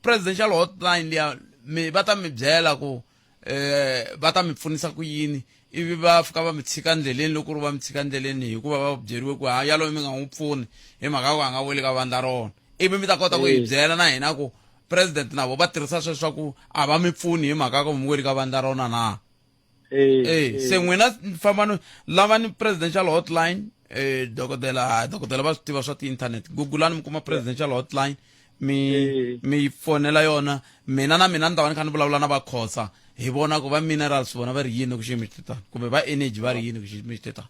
presidential hotline liya mi va ta mi byela ku eh va ta mi pfunisa ku yini ivi va fika va mi tshika ndleleni loko ri va mi tshika ndleleni hikuva va byeriwe ku ha yaloye mi nga n'wi pfuni hi mhaka ku a nga weli ka vandla rona ivi mi ta kota ku hi eh. byela na hina ku president na vo va tirhisa sweswo swa ku a va mi pfuni hi mhaka ku mi weli ka vandla rona na Eh, eh se n'wina fambani lavani presidential hotline eh dokodela dokodela va swi tiva swa ti-internet gugulani mi kuma presidential hotline mi Eh. mi fonela yona mina na mina ni ta va ni kha ni vulavula na vakhosa hi vona ku va minerals vona va ri yini ku xiyimo xi tano kumbe va energy va ri yini ku xiyimo xi tano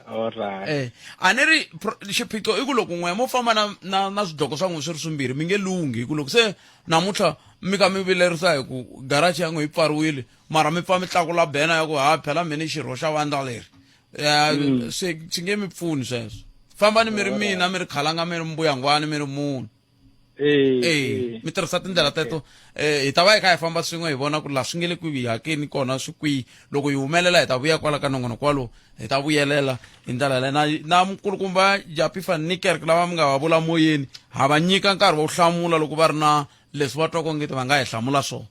Alright. Eh, a ni ri xiphiqo i ku loko n'we mo famba na na na swidloko swa n'we swi ri swimbirhi mi nge lunghi hi ku loko se namuntlha mi ka mi vilerisa hi ku garage ya n'we yi pfariwile mara mi pfa mi tlakula bena ya ku ha phela mi ni xirho xa vandla leri eh, mm. swi swi nge mi pfuni sweswo fambani mi ri mina mi ri khalanga mi ri mbuyangwani mi ri munhu Eh, eh mi tirhisa tindlela teto eh hi ta va hi kha hi famba swin'we hi vona ku laha swi nge le ku hi hakeni kona swi kwihi loko hi humelela hi ta vuya kwala ka nongonoko walowo hi ta vuyelela hi ndlela yaleyo na na mukulukumba Japie van Niekerk lava mi nga va vula moyeni ha va nyika nkarhi wo hlamula loko va ri na leswi va twaka ongeti va nga hi hlamula swona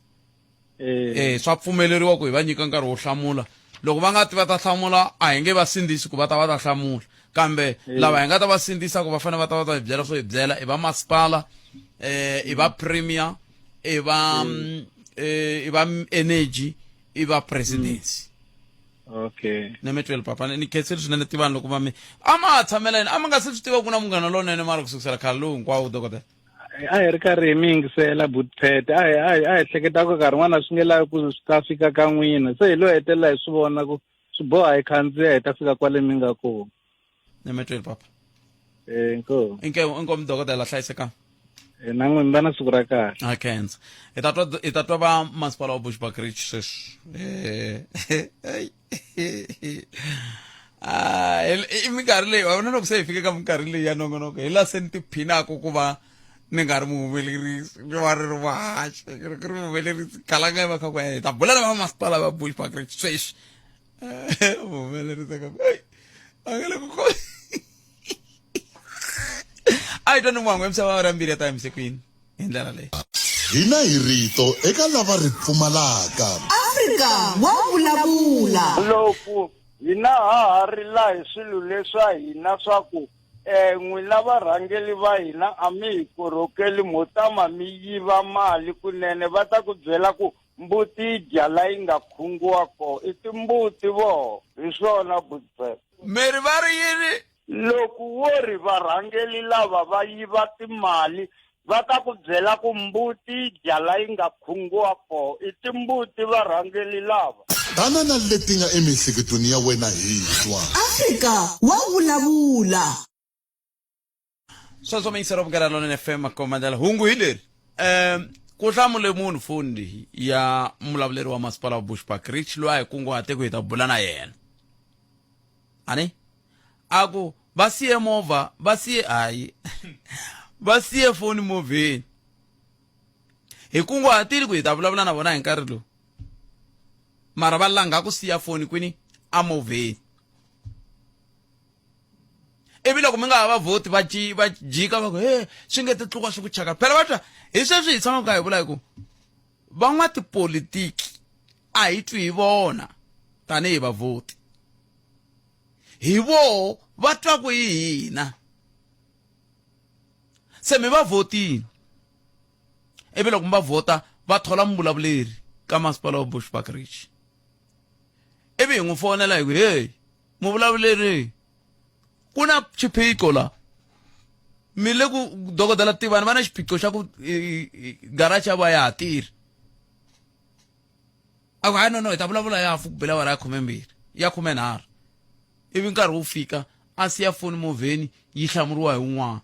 eh eh swa pfumeleriwa ku hi va nyika nkarhi wo hlamula loko va nga ti va ta hlamula a hi nge va sindzisi ku va ta va ta hlamula Kambe lava hi nga ta va sindzisa ku va fanele va ta va ta hi byela swo hi byela i va masipala, i va premier, i va i va energy, i va presidency. Okay. Ni mi tweli papa, ni khensile swinene tivani loko va mi a ma ha tshamela yini, a mi nga se swi tiva ku na munghana lonene mara ku sukusela khale lowu hinkwawo dokodela. A hi ri karhi hi mi yingisela butpet, a hi a hi a hi hleketa ku nkarhi wun'wana swi nge lavi ku swi ta fika ka n'wina, se hi lo hetelela hi swi vona ku swi boha hi khandziya hi ta fika kwale mi nga kona. Ni mi tweli papa. Inkomu. Inkomu, inkomu dokodela, hlayisekanga. Na n'wina va na siku ra kahle. A khensa. Hi ta twa hi ta twa va masipala wa Bushbuckridge sweswi. Ah, i minkarhi leyi wa vona loko se hi fike ka minkarhi leyi ya nongonoko hi laha se ni tiphinaka ku va ni nga ri muhumelerisi ni va ri ri muhaxi ri ri muhumelerisi khalanga yi va kha ku hi ta bula na va masipala va Bushbuckridge sweswi. Muhumelerisi ka ku ei a nga le ku a hi twa ni mwango emisava wa ra mbirhi ya times kwini hi ndlela leyi. Hina hi rito eka lava ri pfumalaka. Afrika wa vulavula. Loko hina ha ha rila hi swilo leswa hina swa ku n'wina varhangeli va hina a mi hi korhokeli mo tama mi yiva mali kunene, va ta ku byela ku mbuti yi dya la yi nga khungiwa kona. I timbuti voho. Hi swona Butbet. Mi ri va ri yini? Loko wo ri varhangeli lava va yiva timali, va ta ku byela ku mbuti yi dya la yi nga khungiwa kona. I timbuti varhangeli lava. Tana na leti nga emiehleketweni ya wena hi twa. Afrika wa vulavula. Sweswo miyingiselo Munghana Lonene FM makomandlela hungu hi leri. Ku hlamule munhu foni leyi ya mulavuleri wa masipala wa Bushbuckridge loyi a hi kunguhate ku hi ta bula na yena. Ani? A ku va siye movha, va siye hayi. Va siye foni movheni. Hi kunguhatile ku hi ta vulavula na vona hi nkarhi lowu. Mara va langa ku siya foni kwini amovheni. Ivi loko mi nga ha va vhoti va va jika va ku he swi nge ti tluka swi ku chaka. Phela va twa hi sweswi hi tshamaka hi vula hi ku van'watipolitiki a hi twi hi vona tanihi vavhoti. Hi voho va twaku hi hina. Se mi va vhotile. Ivi loko mi va vhota va thola muvulavuleri ka masipala wa Bushbuckridge. Ivi hi n'wi fonela hi ku hey muvulavuleri ku na xiphiqo la. Mi le ku dokodela Tivani va na xiphiqo xa ku garage ya va ya ha tirhi. A ku hayi no no hi ta vulavula ya hafu ku bela awara ya khumembirhi ya khumenharhu. Ivi nkarhi wu fika a siya foni movheni yi hlamuriwa hi un'wana.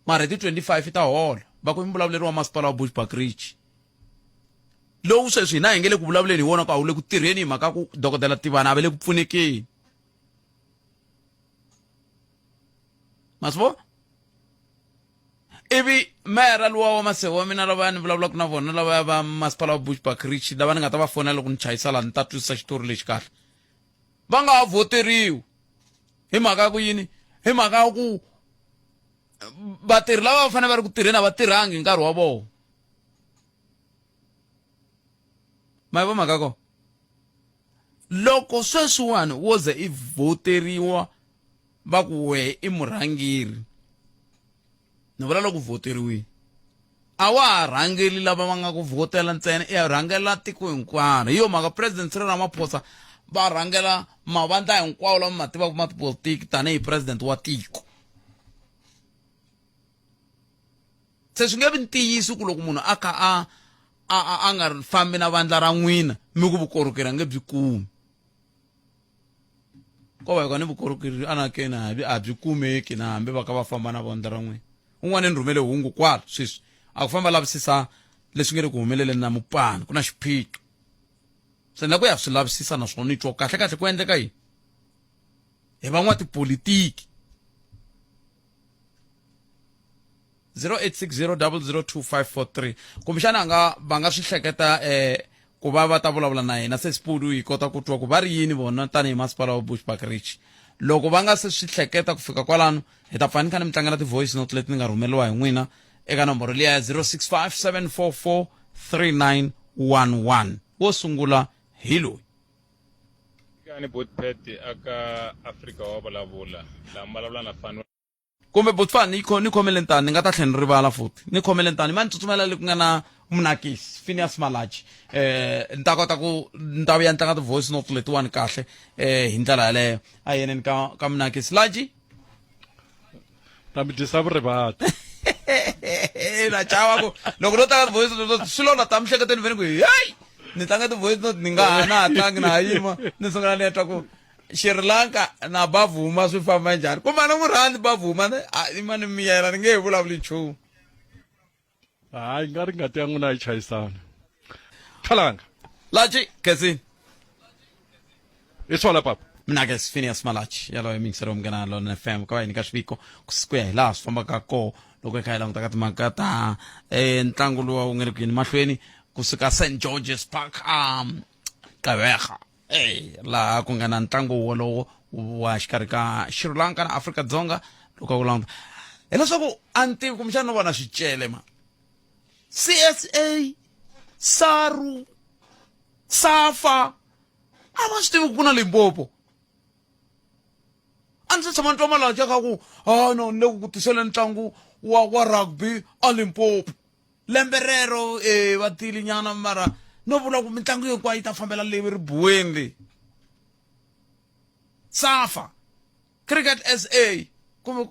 Mara hi ti 25 ta hola va ku i muvulavuleri wa masipala wa Bushbuckridge. Lowu sweswi hina hi nge le ku vulavuleni hi wona ku a wu le ku tirheni hi mhaka ku dokodela Tivani a va le ku pfunekeni. Ma swi vona? Ivi meyara luwa wa Maseve wa mina lava ni vulavulaka na vona lava va masipala wa Bushbuckridge lava ni nga ta va fonela loko ni chayisa laha ni ta twisisa xitori lexi kahle. Va nga ha voteriwi hi mhaka ya ku yini? Hi mhaka ya ku vatirhi lava va fanele va ri ku tirheni a va tirhangi hi nkarhi wa vona. Ma yi vona mhaka ya kona? Loko sweswiwani wo ze i voteriwa va ku wehe i murhangeri, ni vula loko voteriwile, a wa ha rhangeli lava va nga ku vhotela ntsena, i ya rhangela tiko hinkwaro. Hi yo mhaka President Cyril Ramaphosa va rhangela mavandla hinkwawo lama ma tivaka ma tipolitiki tanihi president wa tiko. Se swi nge vi ntiyiso ku loko munhu a kha a a a a nga fambi na vandla ra n'wina mi ku vukorhokeri a nge byi kumi. Ko va ni vukorhokeri anakeni a byi kumeki na hambi va ka va famba na vandla ra n'wina. Un'wana ni rhumele hungu kwala sweswi a ku famba lavisisa leswi nge le ku humeleleni na Mupani, ku na xiphiqo. Se na ku ya swi lavisisa naswona ni twa kahle kahle ku endleka yini hi van'watipolitiki. 0860002543 kumbexana a nga va nga swi hleketa ku va va ta vulavula na hina se Sipudu hi kota ku twa ku va ri yini vona tanihi masipala wa Bushbuckridge. Loko va nga se swi hleketa ku fika kwalano hi ta pfa ni kha ni mi tlangela ti-voice note leti ni nga rhumeriwa hi n'wina eka nomboro liya ya 0657443911. Wo sungula hi loyi. Kani Botpet aka Afrika wa vulavula la vulavula na Fani kumbe botfani ni kho ni khomele ntani ni nga ta tlhela ni rivala futhi ni khomele ntani ma ni tsutsumela le ku nga na munakisi Phineas Malachi eh ni ta kota ku ni ta vuya ni tlanga ti-voice note letiwani kahle eh hi ndlela yaleyo a yeneni ka ka munakisi Laji ta mi dyisa vurivati na chava ku loko no tlanga ti-voice note swi lo na ta miehleketweni veni ku heyi ni tlanga ti-voice note ni nga ha na ha tlangi na ha yima ni sungula ni ya twa ku Sri Lanka na Bavuma swi famba njhani kumbe a ni n'wi rhandzi Bavuma ni ma ni miyela ni nge he vulavuli nchumu hayi nga ri ngati ya n'wina yi chayisana khalanga lachi khensini hi swona papa mina ke Phineas Malachi yaloye mingiselo wa Munghana Lonene FM ka va hi nyika swiviko ku ya hi laha swi fambaka kona loko hi kha hi languta ka timhaka ta um ntlangu luwa wu nga le ku yeni mahlweni kusuka St George's Park um Gqeberha eh laha ku nga na ntlangu wolowo wa xikarhi ka Sri Lanka na Afrika Dzonga loko ku languta hileswaku a ni tivi kumbexana no vona swicele ma CSA SARU SAFA a va swi tivi ku na Limpopo a ndzi tshama ni twa malaja ka ku ha no ni le ku tiseleni ntlangu wa wa rugby a Limpopo lembe rero e va tili nyana mara no vula ku mitlangu hinkwayo yi ta fambela le ribuweni le safa cricket sa kumbe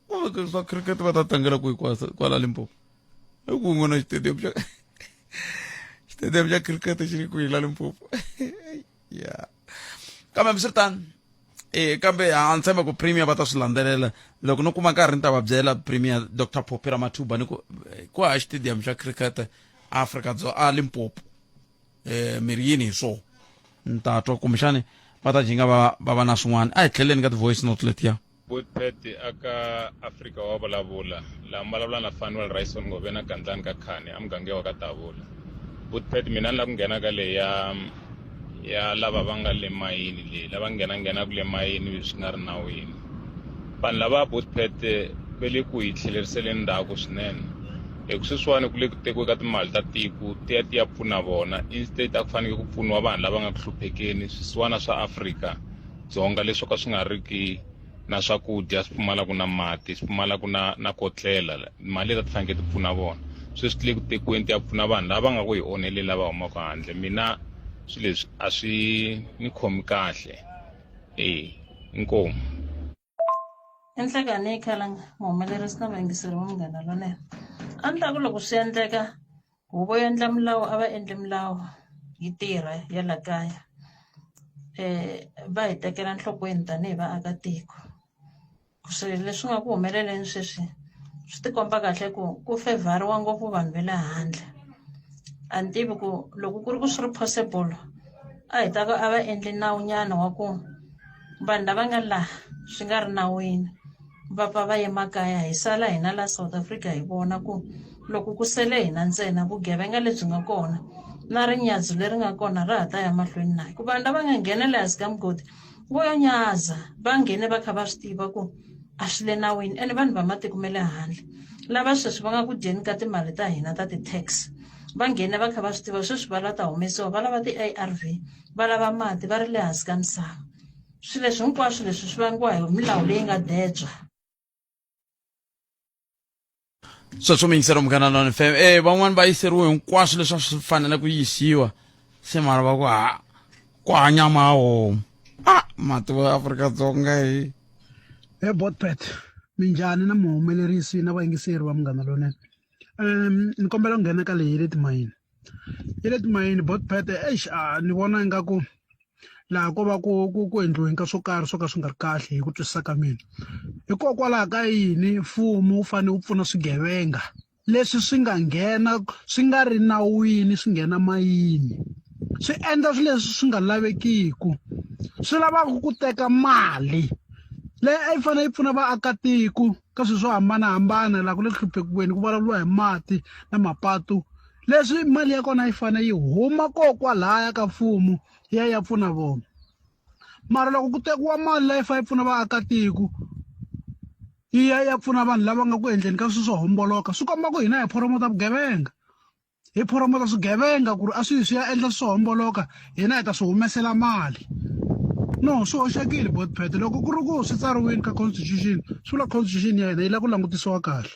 kumbe swa cricket va ta tlangela kwihi kwala limpopo i ku n'we na xitediyamu xa xitediyamu xa cricket xi ri kwihi la limpopo ya kambe hambiswiritano e kambe a ni tshemba ku premier va ta swi landzelela loko no kuma nkarhi ni ta va byela premier dr Phophi Ramathuba ni ku ku hava xitediyamu xa cricket Afrika Dzonga a Limpopo eh mi ri yini hi swona ni ta twa kumbexani va ta jinga va va va na swin'wana a hi tlheleni ka ti-voice note letiya Botpet aka Afrika wa vulavula la vulavula na Fanuel Ryson Ngove na Gandlani ka Khani emugangeni wa ka Davula. Botpet mina ni la ku nghena ka leyi ya ya lava va nga le mayini leyi lava nghena nghenaka le mayini swi nga ri nawini. Vanhu lava Botpet ve le ku hi tlheleriseleni ndzhaku swinene hi ku sweswiwani ku le ku tekiwe ka timali ta tiko ti ya ti ya pfuna vona instead a ku fanekele ku pfuniwa vanhu lava nga ku hluphekeni swisiwana swa Afrika Dzonga leswi swo ka swi nga ri ki na swakudya swi pfumalaka na mati swi pfumalaka na na ko tlela mali leti a ti fanekele ti pfuna vona sweswi ti le ku tekiweni ti ya pfuna vanhu lava nga ku hi onheleni lava humaka handle mina swilo leswi a swi ni khomi kahle e inkomu Enhlekani Khalanga, muhumelerisi na vayingiseri va Munghana Lonene. A ni ta ku loko swi endleka huvo yo endla milawu a va endli milawu yi tirha ya la kaya va hi tekela enhlokweni tanihi vaakatiko. Swilo leswi nga ku humeleleni sweswi swi tikomba kahle ku ku fevhariwa ngopfu vanhu va le handle. A ni tivi ku loko ku ri ku swi ri possible a hi ta ku a va endli nawu nyana wa ku vanhu lava nga laha swi nga ri nawini va pfa va ye makaya hi sala hina la South Africa hi vona ku loko ku sele hina ntsena vugevenga lebyi nga kona na rinyadzu leri nga kona ra ha ta ya mahlweni na hikuva vanhu lava nga nghenela hansi ka mugodi vo yo nyaza va nghene va kha va swi tiva ku a swi le nawini ene vanhu va matiko ma le handle lava sweswi va nga ku dyeni ka timali ta hina ta ti-tax va nghene va kha va swi tiva sweswi va lava ta humesiwa va lava ti-A_R_V va lava mati va ri le hansi ka misava swilo leswi hinkwaswo leswi swi vangiwa hi milawu leyi nga debya sweswo mi yingisela munghana lona fm eh van'wani va yiseriwe hinkwaswo leswi a swi fanele ku yisiwa se mara va ku ha ku hanya mahomu a matiko ya Afrika-Dzonga hi he botpet minjhani na muhumelerisi na vayingiseri va munghana lonene um ni kombela ku nghena ka leyi ya le timayini ya le timayini botpet eish a ni vona ingaku laha ko va ku ku ku endliweni ka swo karhi swo ka swi nga ri kahle hi ku twisisa ka mina hikokwalaho ka yini mfumo wu fanele wu pfuna swigevenga leswi swi nga nghena swi nga ri nawini swi nghena mayini swi endla swilo leswi swi nga lavekiku swi lavaka ku teka mali leyi a yi fanele yi pfuna vaakatiko ka swilo swo hambanahambana laha ku le ku hluphekiweni ku vulavuriwa hi mati na mapatu leswi mali ya kona yi fanele yi huma ko kwalaya ka mfumo yi ya yi ya pfuna vona mara loko ku tekiwa mali leyi fanele yi pfuna vaakatiko yi ya yi ya pfuna vanhu lava nga ku endleni ka swilo swo homboloka swi komba ku hina hi phoromota vugevenga hi phoromota swigevenga ku ri a swi yi swi ya endla swo homboloka hina hi ta swi humesela mali No swi hoxekile botpet loko ku ri ku swi tsariwile ka constitution swi vula constitution ya hina yi lava ku langutisiwa kahle.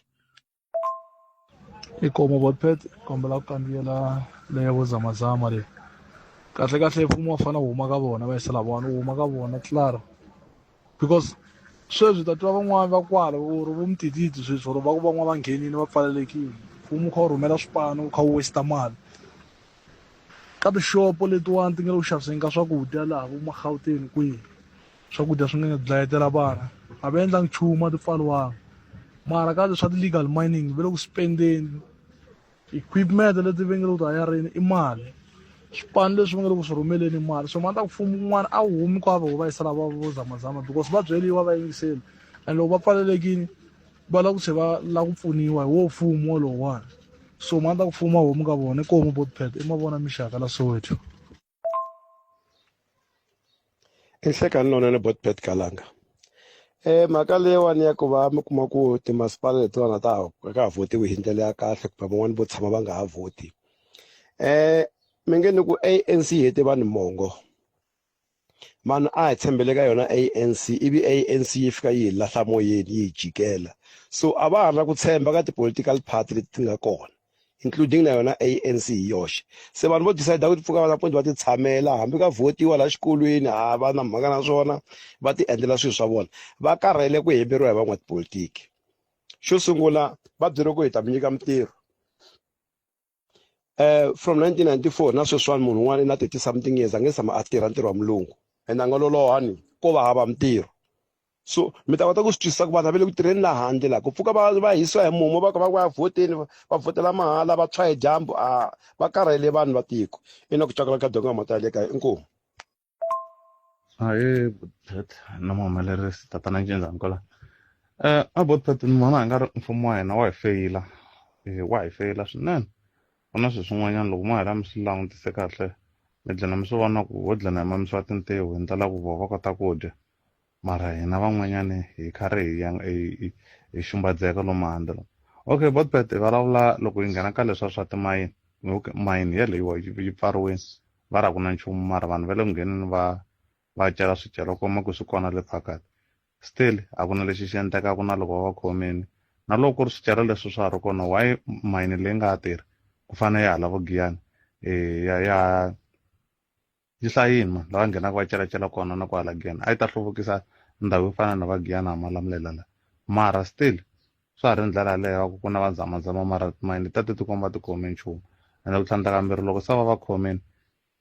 Inkomu Botpet kombela ku kandziyela leya vo zamazama leyi kahle kahle mfumo wa fana wu huma ka vona va yisa lavawani wu huma ka vona klaar because sweswi ta twa van'wani va kwala or vo mutititi sweswi or va ku van'wana va nghenile va pfalelekile mfumo wu kha wu rhumela swipano wu kha wu waste mali ka tixopo letiwani ti nga le ku xaviseni ka swakudya laha vo ma-Gauteng kwihi swakudya swi nga dlayetela vana a va endlangi nchumu a ti pfariwanga mara ka leswa ti-legal mining va le ku spendeni equipment leti va nge le ku ti hayarini i mali swipano leswi va nga le ku swi rhumeleni i mali so mhani ta ku mfumo kun'wana a wu humi kwava vo va yisa lava vo zamazama because va byeriwa va yingiseli and loko va pfalelekile va lava ku tlhe va lava ku pfuniwa hi wo mfumo wolowani so mhani ta ku mfumo a humi ka vona inkomu botpet i mavona mixaka la Soweto. I nhlekani lowunene Botpet Kalanga mhaka leyiwani ya ku va mi kuma ku timasipala letiwani a ta ha a ka ha vhotiwi hi ndlela ya kahle kumbe van'wani vo tshama va nga ha vhoti mi nge ni ku A_N_C yi hete vanhu mongo vanhu a hi tshembele ka yona A_N_C ivi A_N_C yi fika yi hi lahla moyeni yi hi jikela so a va ha ri na ku tshemba ka ti-political party leti ti nga kona. including na yona ANC hi yoxe se vanhu vo decide ku pfuka nampundzu va ti tshamela hambi ka votiwa laha xikolweni a va na mhaka na swona va ti endlela swilo swa vona va karhele ku hemberiwa hi van'watipolitiki xo sungula va byeriwe ku hi ta mi nyika mintirho from 1994 na sweswiwani munhu un'wana i na 30 something years a nge tshama a tirha ntirho wa mulungu ende a nga loloha ni ko va hava mintirho so mi ta kota ku swi twisisa ku vanhu va le ku tirheni laha handle laha ku pfuka va va hisiwa hi mumu va ka va ku ya vhoteni va vhotela mahala va tshwa hi dyambu a va karhele vanhu va tiko i na ku cakala ka dyondzo mhaka ya le kaya inkomu. Ahee Botpet na muhumelerisi tatana Ncinzani kwala a Botpet ni vona i nga ri mfumo wa hina wa hi feyila wa hi feyila swinene ku na swilo swin'wanyana loko mo hela mi swi langutise kahle mi dlina mi swi vona ku ho dlina hi mamisiwa tintiho hi ndlela ku voho va kota ku dya mara hina van'wanyani hi karhi hi ya hi hi xumbadzeka lomu handle lomu okay Botpet hi vulavula loko hi nghena ka leswiya swa timayini okay mayini yeleyo yi pfariwini va ri a ku na nchumu mara vanhu va le ku ngheneni va va cela swicelwa kuma ku swi kona le phakathi still a ku na lexi xi endlekaka na loko va va khomini na loko ku ri swicelwa leswi swa ha ri kona why mayini leyi nga ha tirhi ku fana ya hala vo Giyani ya ya yi hlayini man lava nghenaka va celacela kona na kwala Giyani a yi ta hluvukisa ndhawu yo fana na va Giyani ha Malamulele la mara still swa ha ri ndlela yaleyo ya ku ku na va zamazama mara timayini ta ti tikomba ti khome nchumu ende ku tlhandlakambirhi loko se va va khomini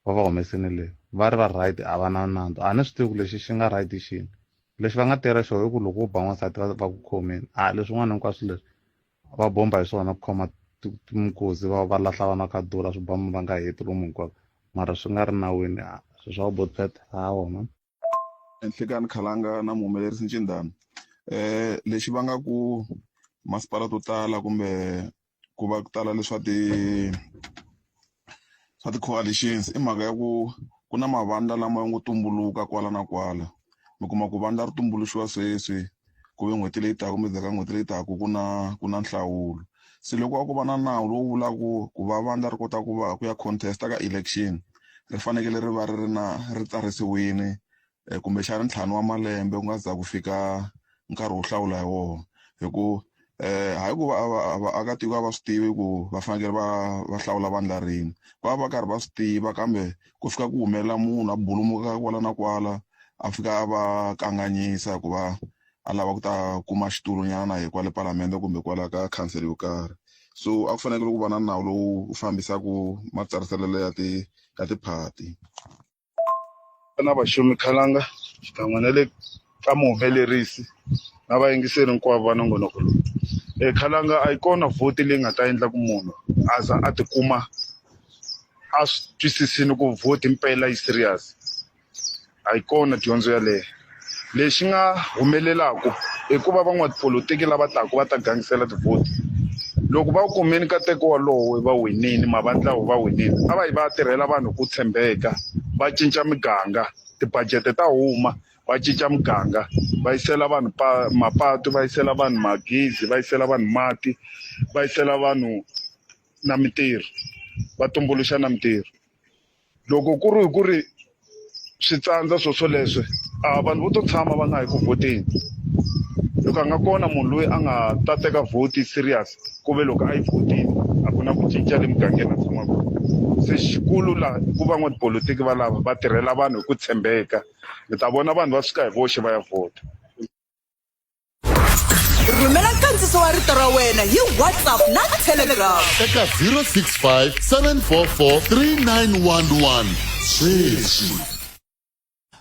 va va humesini le va ri va right a va na nandzu a ni swi tivi ku lexi xi nga right xini lexi va nga tirha xona i ku loko wo ba n'wansati va va ku khomini a leswin'wana hinkwaswo leswi va bomba hi swona ku khoma minkuzi va va lahla vana kha dura swibamu va nga heti lomu hinkwako mara swi nga ri nawini swilo swa botpet hawa man. Nhlikani Khalanga na muhumelerisi Ncindana eh lexi vanga ku masipala to tala kumbe ku va ku tala leswa ti swa ti-coalitions i mhaka ya ku ku na mavandla lama yo ngo tumbuluka kwala na kwala mi kuma ku vandla ri tumbuluxiwa sweswi ku ve n'hweti leyi taka kumbe ndzhaku ka n'hweti leyi taka ku na ku na nhlawulo se loko a ku va na nawu lowu vulaka ku va vandla ri kota ku va ku ya contest ka election ri fanekele ri va ri ri na ri tsarisiwile kumbexana ntlhanu wa malembe ku nga za ku fika nkarhi wo hlawula hi wona hi ku hayi ku va vaakatiko a va swi tivi ku va fanekele va va hlawula vandla rini va va karhi va swi tiva kambe ku fika ku humelela munhu a bulumuka kwala na kwala a fika a va kanganyisa hikuva a lava ku ta kuma xitulu nyana hi kwale palamende kumbe kwala ka khansele yo karhi so a ku fanekele ku va na nawu lowu fambisaka matsariselelo ya ti ya tiphati. Na vaxumi khalanga xikan'we na le ka muhumelerisi na vayingiseri hinkwavo va nongonoko lowu khalanga a yi kona vhoti leyi nga ta endla ku munhu a za a tikuma a swi twisisini ku vhoti mpela yi serious a yi kona dyondzo yaleyo lexi nga humelelaku i ku va van'watipolitiki lava taku va ta gangisela tivhoti loko va kumile nkateko wolowo va winile mavandla va winile a va yi va ya tirhela vanhu hi ku tshembeka va cinca miganga tibajete ta huma va cinca muganga va yisela vanhu pa mapatu va yisela vanhu magezi va yisela vanhu mati va yisela vanhu na mintirho va tumbuluxa na mintirho loko ku ri hi ku ri. swi tsandza swo swoleswo a vanhu vo to tshama va nga yi ku vhoteni loko a nga kona munhu loyi a nga ta teka vhoti serious ku ve loko a yi vhotile a ku na ku cinca le mugangeni a tshamaka se xikulu laha i ku van'watipolitiki va lava va tirhela vanhu hi ku tshembeka mi ta vona vanhu va suka hi voxe va ya vhota Rhumela nkandziso wa rito ra wena hi WhatsApp na Telegram. Eka 065 744 3911 sweswi.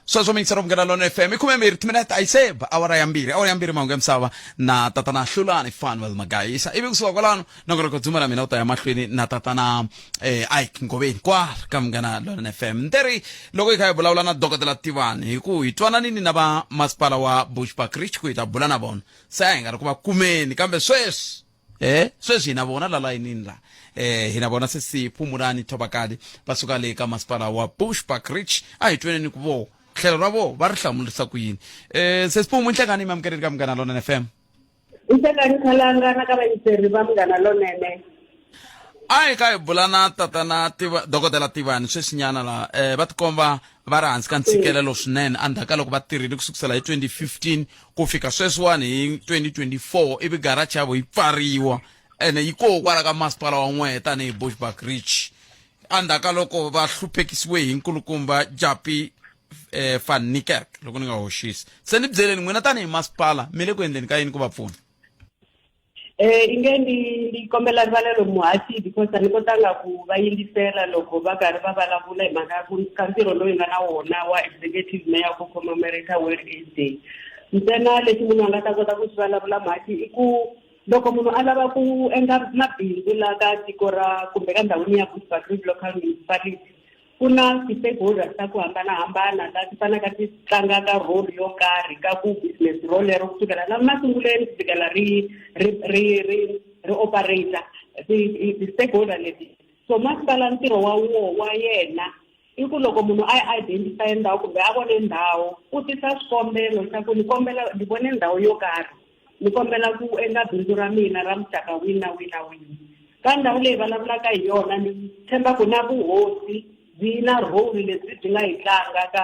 Sweswo miyingisero Munghana Lonene FM i 12 timinete a yi se ba awara ya mbirhi awara ya mbirhi mahungu ya misava na tatana Hlulani Fanuel Magayisa ivi kusuka kwalano nongonoko dzuma la mina u ta ya mahlweni na tatana eh, Ike Ngoveni kwala ka Munghana Lonene FM nteri loko hi kha hi vulavula na dokodela Tivani hi ku hi twananini na va masipala wa Bushbuckridge ku hi ta bula na vona se a hi nga ri ku va kumeni kambe sweswi eh sweswi hi na vona la layinini la eh hi na vona sesi Phumulani Thobakali va suka le ka masipala wa Bushbuckridge a hi tweneni ku vo tlhelo ra vo va ri hlamurisa ku yini eh sesi Phumu nhlekani mi amukeleli ka Munghana Lonene FM Nhlekani Khalanga na ka vayingiseri va Munghana Lonene. A hi ka hi bula na tatana tiva dokodela Tivani sweswinyana la eh, va tikomba va ri hansi ka ntshikelelo swinene endzhaku ka loko va tirhile ku sukusela hi 2015 ku fika sweswiwani hi 2024 ivi garachi ya vo yi pfariwa ene yi koho kwala ka masipala wa n'wehe tanihi Bushbuckridge endzhaku ka loko va hluphekisiwe hi nkulukumba Japi eh, van Niekerk loko ni nga hoxisi se ni byeleni n'wina tanihi masipala mi le ku endleni ka yini ku va pfuna Eh inge ni ni kombela rivalelo muhaxi because a ni kotanga ku va yingisela loko va karhi va vulavula hi mhaka ya ku ka ntirho lowu hi nga na wona wa executive mayor ku commemorate World AIDS Day ntsena lexi munhu a nga ta kota ku swi vulavula muhaxi i ku loko munhu a lava ku endla mabindzu la ka tiko ra kumbe ka ndhawini ya Bushbuckridge Local Municipality Ku na ti-stakeholders ta ku hambanahambana la ti fanaka ti tlangaka role yo karhi ka ku business rolero ku sukela la masunguleni ku fikela ri ri ri ri ri operate ti-stakeholder leti. So masipala ntirho wa wo wa yena i ku loko munhu a identify ndhawu kumbe a vone ndhawu u tisa xikombelo xa ku ni kombela ni vone ndhawu yo karhi ni kombela ku endla bindzu ra mina ra muxaka wihi na wihi na wihi. Ka ndhawu leyi vulavulaka hi yona ni tshemba ku na vuhosi byi na role lebyi byi nga yi tlanga ka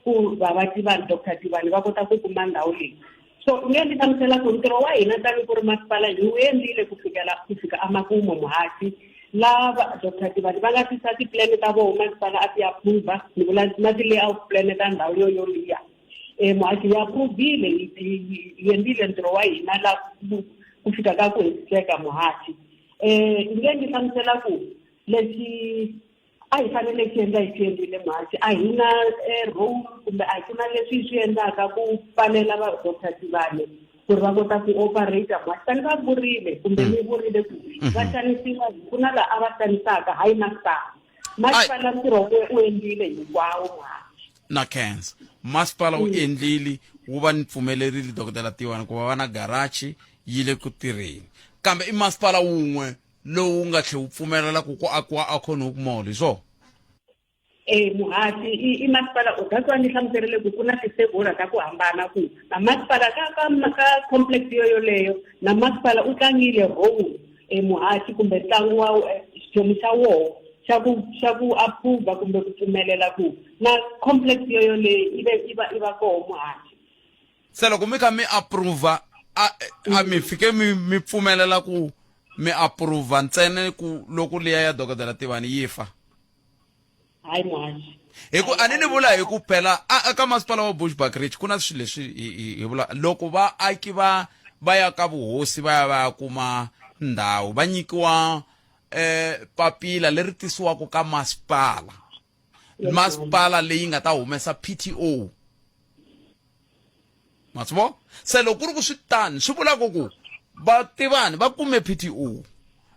ku va va Tivani Doctor Tivani va kota ku kuma ndhawu leyi. So nge ni hlamusela ku ntirho wa hina tani ku ri masipala hi wu endlile ku fikela ku fika emakumu muhaxi lava Doctor Tivani va nga tisa ti-plan ta voho masipala a ti approve ni vula na ti-layout plan ta ndhawu yo yoliya. Muhaxi hi approve-ile hi endlile ntirho wa hina la ku fika ka ku hetiseka muhaxi. Nge ni hlamusela ku lexi a hi fanele xi endla hi xi endlile muhaxi a hi na role kumbe a ku na leswi hi swi endlaka ku pfalela va Doctor Tivani ku ri va kota ku operate muhaxi tani va vurile kumbe mi vurile ku va xanisiwa ku na laha a va xanisaka hayi masipala. Masipala ntirho wu endlile hinkwawo muhaxi. Na khensa masipala wu endlile wu va ni pfumelerile dokodela Tiwani ku va va na garachi yi le ku tirheni kambe i masipala wun'we lowu nga tlhe wu pfumelela ku ku akiwa Acornhoek Mall hi swona? E muhaxi i i masipala that's why ni hlamuserile ku ku na ti-stakeholder ta ku hambana ku na masipala ka ka ka complex yo yoleyo na masipala u tlangile role e muhaxi kumbe ntlangu wa xiphemu xa woho xa ku xa ku approve kumbe ku pfumelela ku na complex yo yoleyo i ve i va i va koho muhaxi. Se loko mi kha mi approve a a mi fike mi mi pfumelela ku mi approve ntsena ku loko liya ya dokodela Tivani yi fa? Hayi muhaxi. Hi ku a ni ni vula hi ku phela a ka masipala wa Bushbuckridge ku na swilo leswi hi vula loko vaaki va va ya ka vuhosi va ya va ya kuma ndhawu va nyikiwa papila leri tisiwaka ka masipala masipala leyi nga ta humesa PTO ma swi vona se loko ku ri ku swi tani swi vula ku ku va tivani va kume PTO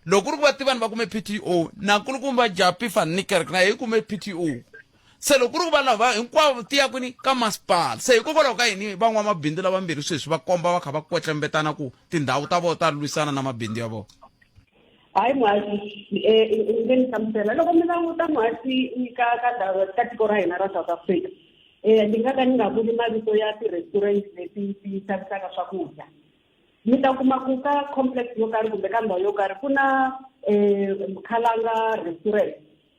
loko ku ri ku va tivani va kume PTO na nkulukumba Japi van Niekerk na yehe kume PTO se loko ku ri ku va lava hinkwavo ti ya kwini ka masipala se hikokwalaho ka yini van'wamabindzu lavambirhi sweswi va komba va kha va kwetlembetana ku tindhawu ta vona ta lwisana na mabindzu ya vona Hayi muhaxi nge ni hlamusela loko mi languta muhaxi ka ka ndhawu ka tiko ra hina ra South Africa ni nga ka ni nga vuli mavito ya ti-restaurant leti ti xavisaka swakudya mi ta kuma ku ka complex yo karhi kumbe ka ndhawu yo karhi ku na Khalanga restaurant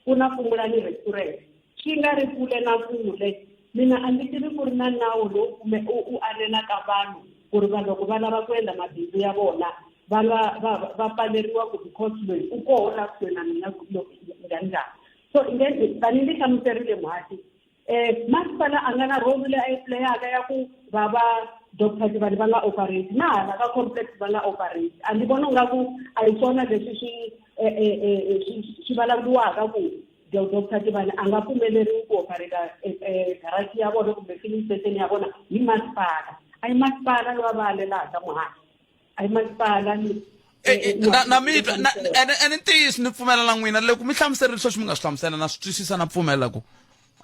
ku na Pfumulani restaurant swi nga ri kule na kule. Mina a ndzi tivi ku ri na nawu lowu kume u u alelaka vanhu ku ri va loko va lava ku endla mabindzu ya vona va nga va va pfaleriwa ku because loyi u koho la kusuhi na mina njhani njhani. So tanihi ndzi hlamuserile muhaxi um masipala a nga na role leyi a yi playaka ya ku va va doctor Tivani va nga operate na hala ka complex va nga operate. A ndzi vona ingaku a hi swona leswi swi eh, eh, eh, swi vulavuriwaka ku Doctor Tivani a nga pfumeleriwi ku operate garage ya vona kumbe filling station ya vona hi masipala. A hi masipala lowa va alelaka muhaxi, a hi masipala ni na na mi twa ene ene ntiyiso ni pfumela na n'wina loko mi hlamuserile sweswi mi nga swi hlamusela na swi twisisa na pfumela ku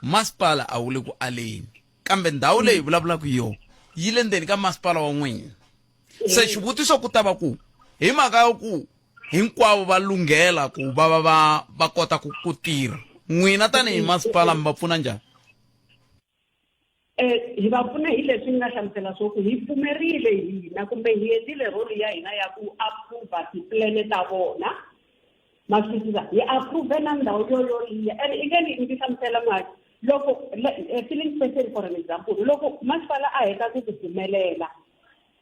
masipala a wu le ku aleni kambe ndhawu leyi vulavulaka yo yi le ndzeni ka masipala wa n'wina. Se xivutiso ku ta va ku hi mhaka ya ku hinkwavo va lunghela ku va va va va kota ku ku tirha, n'wina tanihi masipala mi va pfuna njhani? Hi va pfuna hi leswi ni nga hlamusela swo ku hi pfumerile hina kumbe hi endlile role ya hina ya ku approve tipulene ta vona. Ma swi twisisa? Hi approve na ndhawu yoyoliya. And i nge ni ndzi hlamusela mhaka loko filling station for an example, loko masipala a heta ku ku pfumelela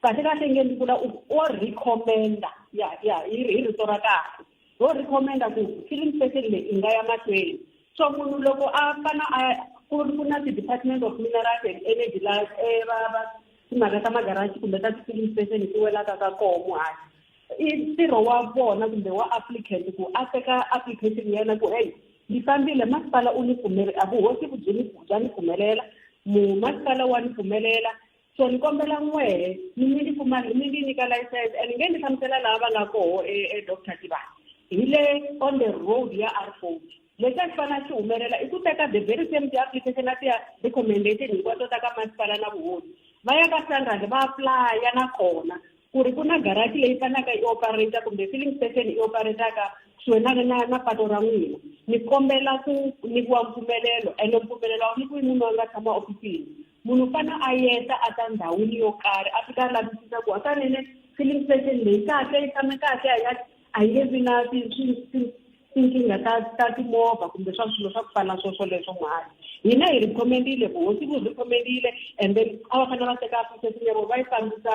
kahle kahle nge ni vula o recommenda ya ya hi hi rito ra kahle ro recommenda ku filling station leyi i nga ya mahlweni. So munhu loko a fana a ku ri ku na ti-department of minerals and energy la va va timhaka ta magaraji kumbe ta ti-filling station ti welaka ka koho muhaxi, i ntirho wa vona kumbe wa applicant ku a teka application ya yena ku hey, ni fambile masipala u ni pfumele, a vuhosi byi ni bya ni pfumelela, mu masipala wa ni pfumelela, so ni kombela n'wehe ni mi ni kuma mi ni nyika license. And nge ni hlamusela laha va nga koho e Doctor Tivani, hi le on the road ya R40. Lexi a xi fanele xi humelela i ku teka the very same ti-application na ti-recommendation hinkwato ta ka masipala na vuhosi, va ya ka SANRAL va applya na kona ku ri ku na garage leyi fanaka yi operate kumbe filling station yi operataka kusuhi na na na pato ra n'wina, ni kombela ku nyikiwa mpfumelelo. Ene mpfumelelo a wu nyikiwi munhu a nga tshama ofisini, munhu u fanele a yeta a ta ndhawini yo karhi a fika a lavisisa ku hakanene filling station leyi kahle yi tshame kahle, a yi nga a yi nge vi na tinkingha ta ta timovha kumbe swa swilo swa ku fana na swo swoleswo. Muhali hina hi recommendile, vuhosi vu recommendile, and then a va fanele va teka application ya vona va yi fambisa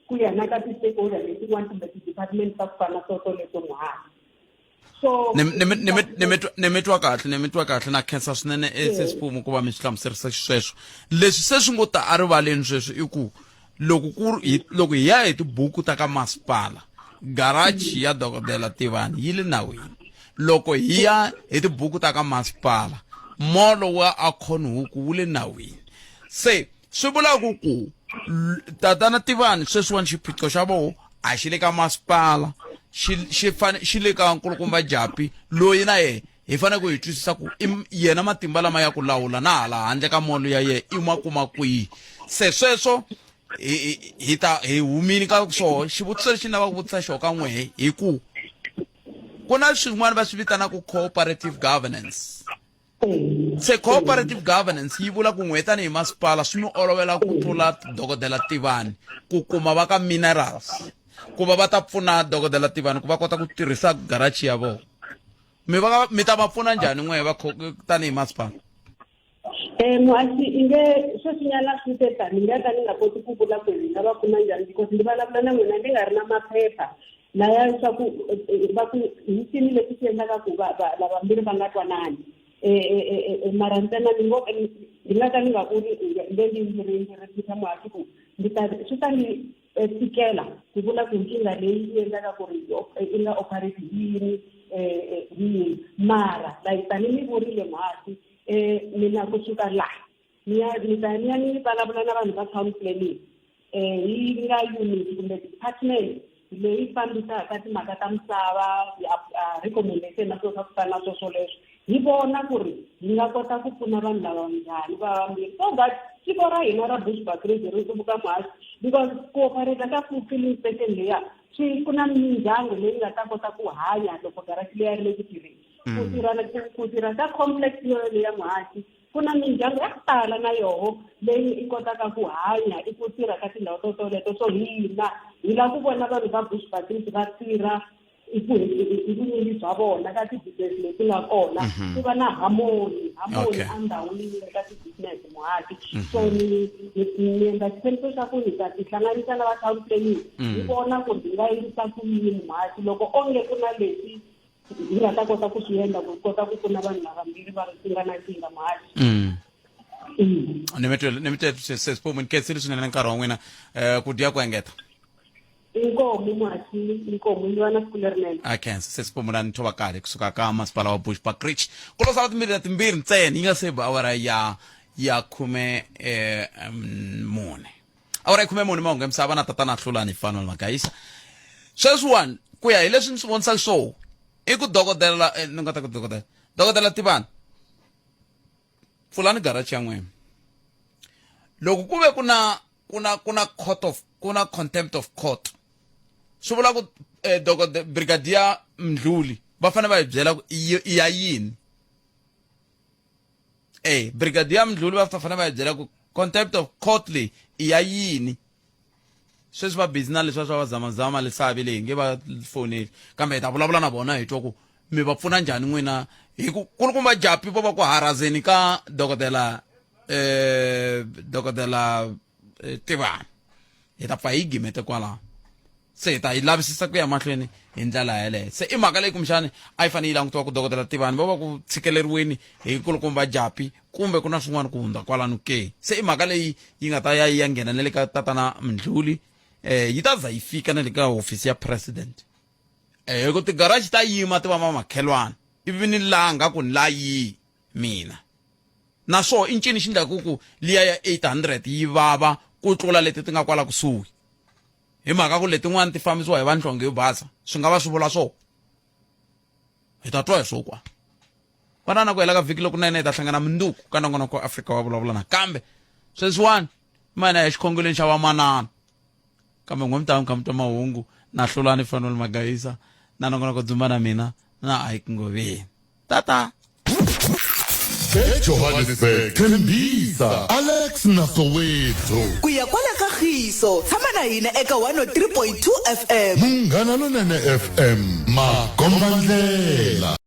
ku ya na ka ti-stakeholder letin'wana kumbe ti-department ta ku fana na swo swoleswo muhali. So ni mi twa kahle, ni mi twa kahle. Na khensa swinene sesifumu ku va mi swi hlamuserisa xisweswo. Leswi se swi ngo ta erivaleni sweswi i ku loko ku loko hi ya hi tibuku ta ka masipala, garage ya dokodela Tivani yi le nawini. Loko hi ya hi tibuku ta ka masipala, molo wa Acornhoek wu le nawini. Se swi vula ku ku tatana Tivani sweswiwani xiphiqo xa voho a xi le ka masipala, xi xi fane xi le ka nkulukumba Japi loyi na yehe hi fanele ku hi twisisa ku i yena matimba lama ya ku lawula na hala handle ka molo ya yehe i ma kuma kwihi. Se sweswo hi hi ta hi humini ka swoho. Xivutiso lexi ni lavaka ku vutisa xona ka n'wehe hi ku ku na swin'wana va swi vitanaka cooperative governance. Se cooperative governance yi vula ku n'we tanihi masipala swi mi olovela ku tlula dokodela Tivani ku kuma va ka minerals ku va va ta pfuna dokodela Tivani ku va kota ku tirhisa garage ya vona. Mi va mi ta va pfuna njhani n'we va tanihi masipala? Muhaxi, i nge sweswinyana swi te tani ni nga ka ni nga koti ku vula ku hi nga va pfuna njhani because ndzi vulavula na n'wina ndzi nga ri na maphepha laya swa ku va ku hi cini leswi swi endlaka ku va va lavambirhi va nga twanani. Mara ntsena ni ngo ni nga ka ni nga vuli nge ndzi ndzi ri ndzi repeat muhaxi ku ndzi ta swi ta ni tikela ku vula ku nkingha leyi yi endlaka ku ri i nga operate hi yini hi yini. Mara like tani ni vurile muhaxi, mina kusuka laha ni ya ni ta ni ya ni vulavula na vanhu va town planning, yi nga unit kumbe department leyi fambisaka timhaka ta misava, recommendation na swilo swa ku fana na swo swoleswo, hi vona ku ri hi nga kota ku pfuna vanhu lava njhani va vambirhi so that tiko ra hina ra Bushbuckridge ri hluvuka muhaxi. Because ku operate ka filling station leya swi ku na mindyangu leyi nga ta kota ku hanya loko garage leya ri le ku tirheni. Ku tirha ku tirha ka complex yoyo leya muhaxi, ku na mindyangu ya ku tala na yoho leyi i kotaka ku hanya i ku tirha ka tindhawu to toleto. So hina hi lava ku vona vanhu va Bushbuckridge va tirha. hi vunyingi bya vona ka ti-business leti nga kona mhm. ku va na harmony harmony endhawini ka ti-business muhati mhm. so ni ni endla xitshembiso xa ku hi ta tihlanganisa na va town planning hi mm. vona ku hi nga endlisa ku yini muhati loko onge ku na leswi hi nga ta kota ku swi endla ku kota ku pfuna vanhu lavambirhi va ku nga na nkingha muhati mm. mm. ni mi twele ni mi twele sesi ni khensile swinene nkarhi wa n'wina um ku dya ku engeta inkomu muhaxi inkomu yi va na siku lerinene a khensa se sipomulani thovakale kusuka ka masipala wa Bushbuckridge ku lo sala timbirhi na timbirhi ntsena yi nga se ba awara ya ya khume eh, mune awara ya 14 mahungu ya misava na tatana hlulani fanuel magayisa sweswiwani ku ya hi leswi ni swi vonisaka swo i ku dokodela eh, ni nga ta ku dokodela dokodela tivani pfulani garachi ya n'wina loko ku ve ku na ku na ku na court of ku na contempt of court swi vula ku eh, dokodela brigadier mdluli va fanele va hi byela ku i ya yini eh brigadier mdluli va fanele va hi byela ku contempt of court leyi i ya yini sweswi va busy na leswiya swa va zamazama lesavi leyi nge va foneli kambe hi ta vulavula na vona hi twa ku mi va pfuna njhani n'wina hi ku kulukumba japi vo va ku harazeni ka dokodela eh dokodela eh, tivani hi ta pfa hi gimete kwalaho se hi ta yi lavisisa ku ya mahlweni hi ndlela yeleyo se i mhaka leyi kumbexani a yi fanele yi langutiwa ku dokodela tivani vo va ku tshikeleriweni hi kulukumba japi kumbe ku na swin'wana ku hundza kwalano ke se i mhaka leyi yi nga ta ya yi ya nghena na le ka tatana mndluli eh yi ta za yi fika na le ka hofisi ya president eh hi ku tigaraji ta yima ti va ma makhelwana ivi ni langa ku ni la yihi mina naswona i ncini xi ndlaku ku liya ya 800 yi vava ku tlula leti ti nga kwala kusuhi hi mhaka ku letin'wana ti fambisiwa hi vanhlonge yo basa swi nga va swi vula swona hi ta twa hi swo kwa vanana ku hela ka vhiki lokunene hi ta hlangana munduku ka nongonoko wa afrika wa vulavula nakambe sweswiwani mana ya xikhongelweni xa vamanana kambe n'we mi ta mi kha mi twa mahungu na hlulani fanuel magayisa na nongonoko dzumba na mina na ike ngoveni tata ejohannesburg thembisa alex na soweto ku ya kwala ka khiso tshama na hina eka 103.2 fm munghana lonene fm makombandlela.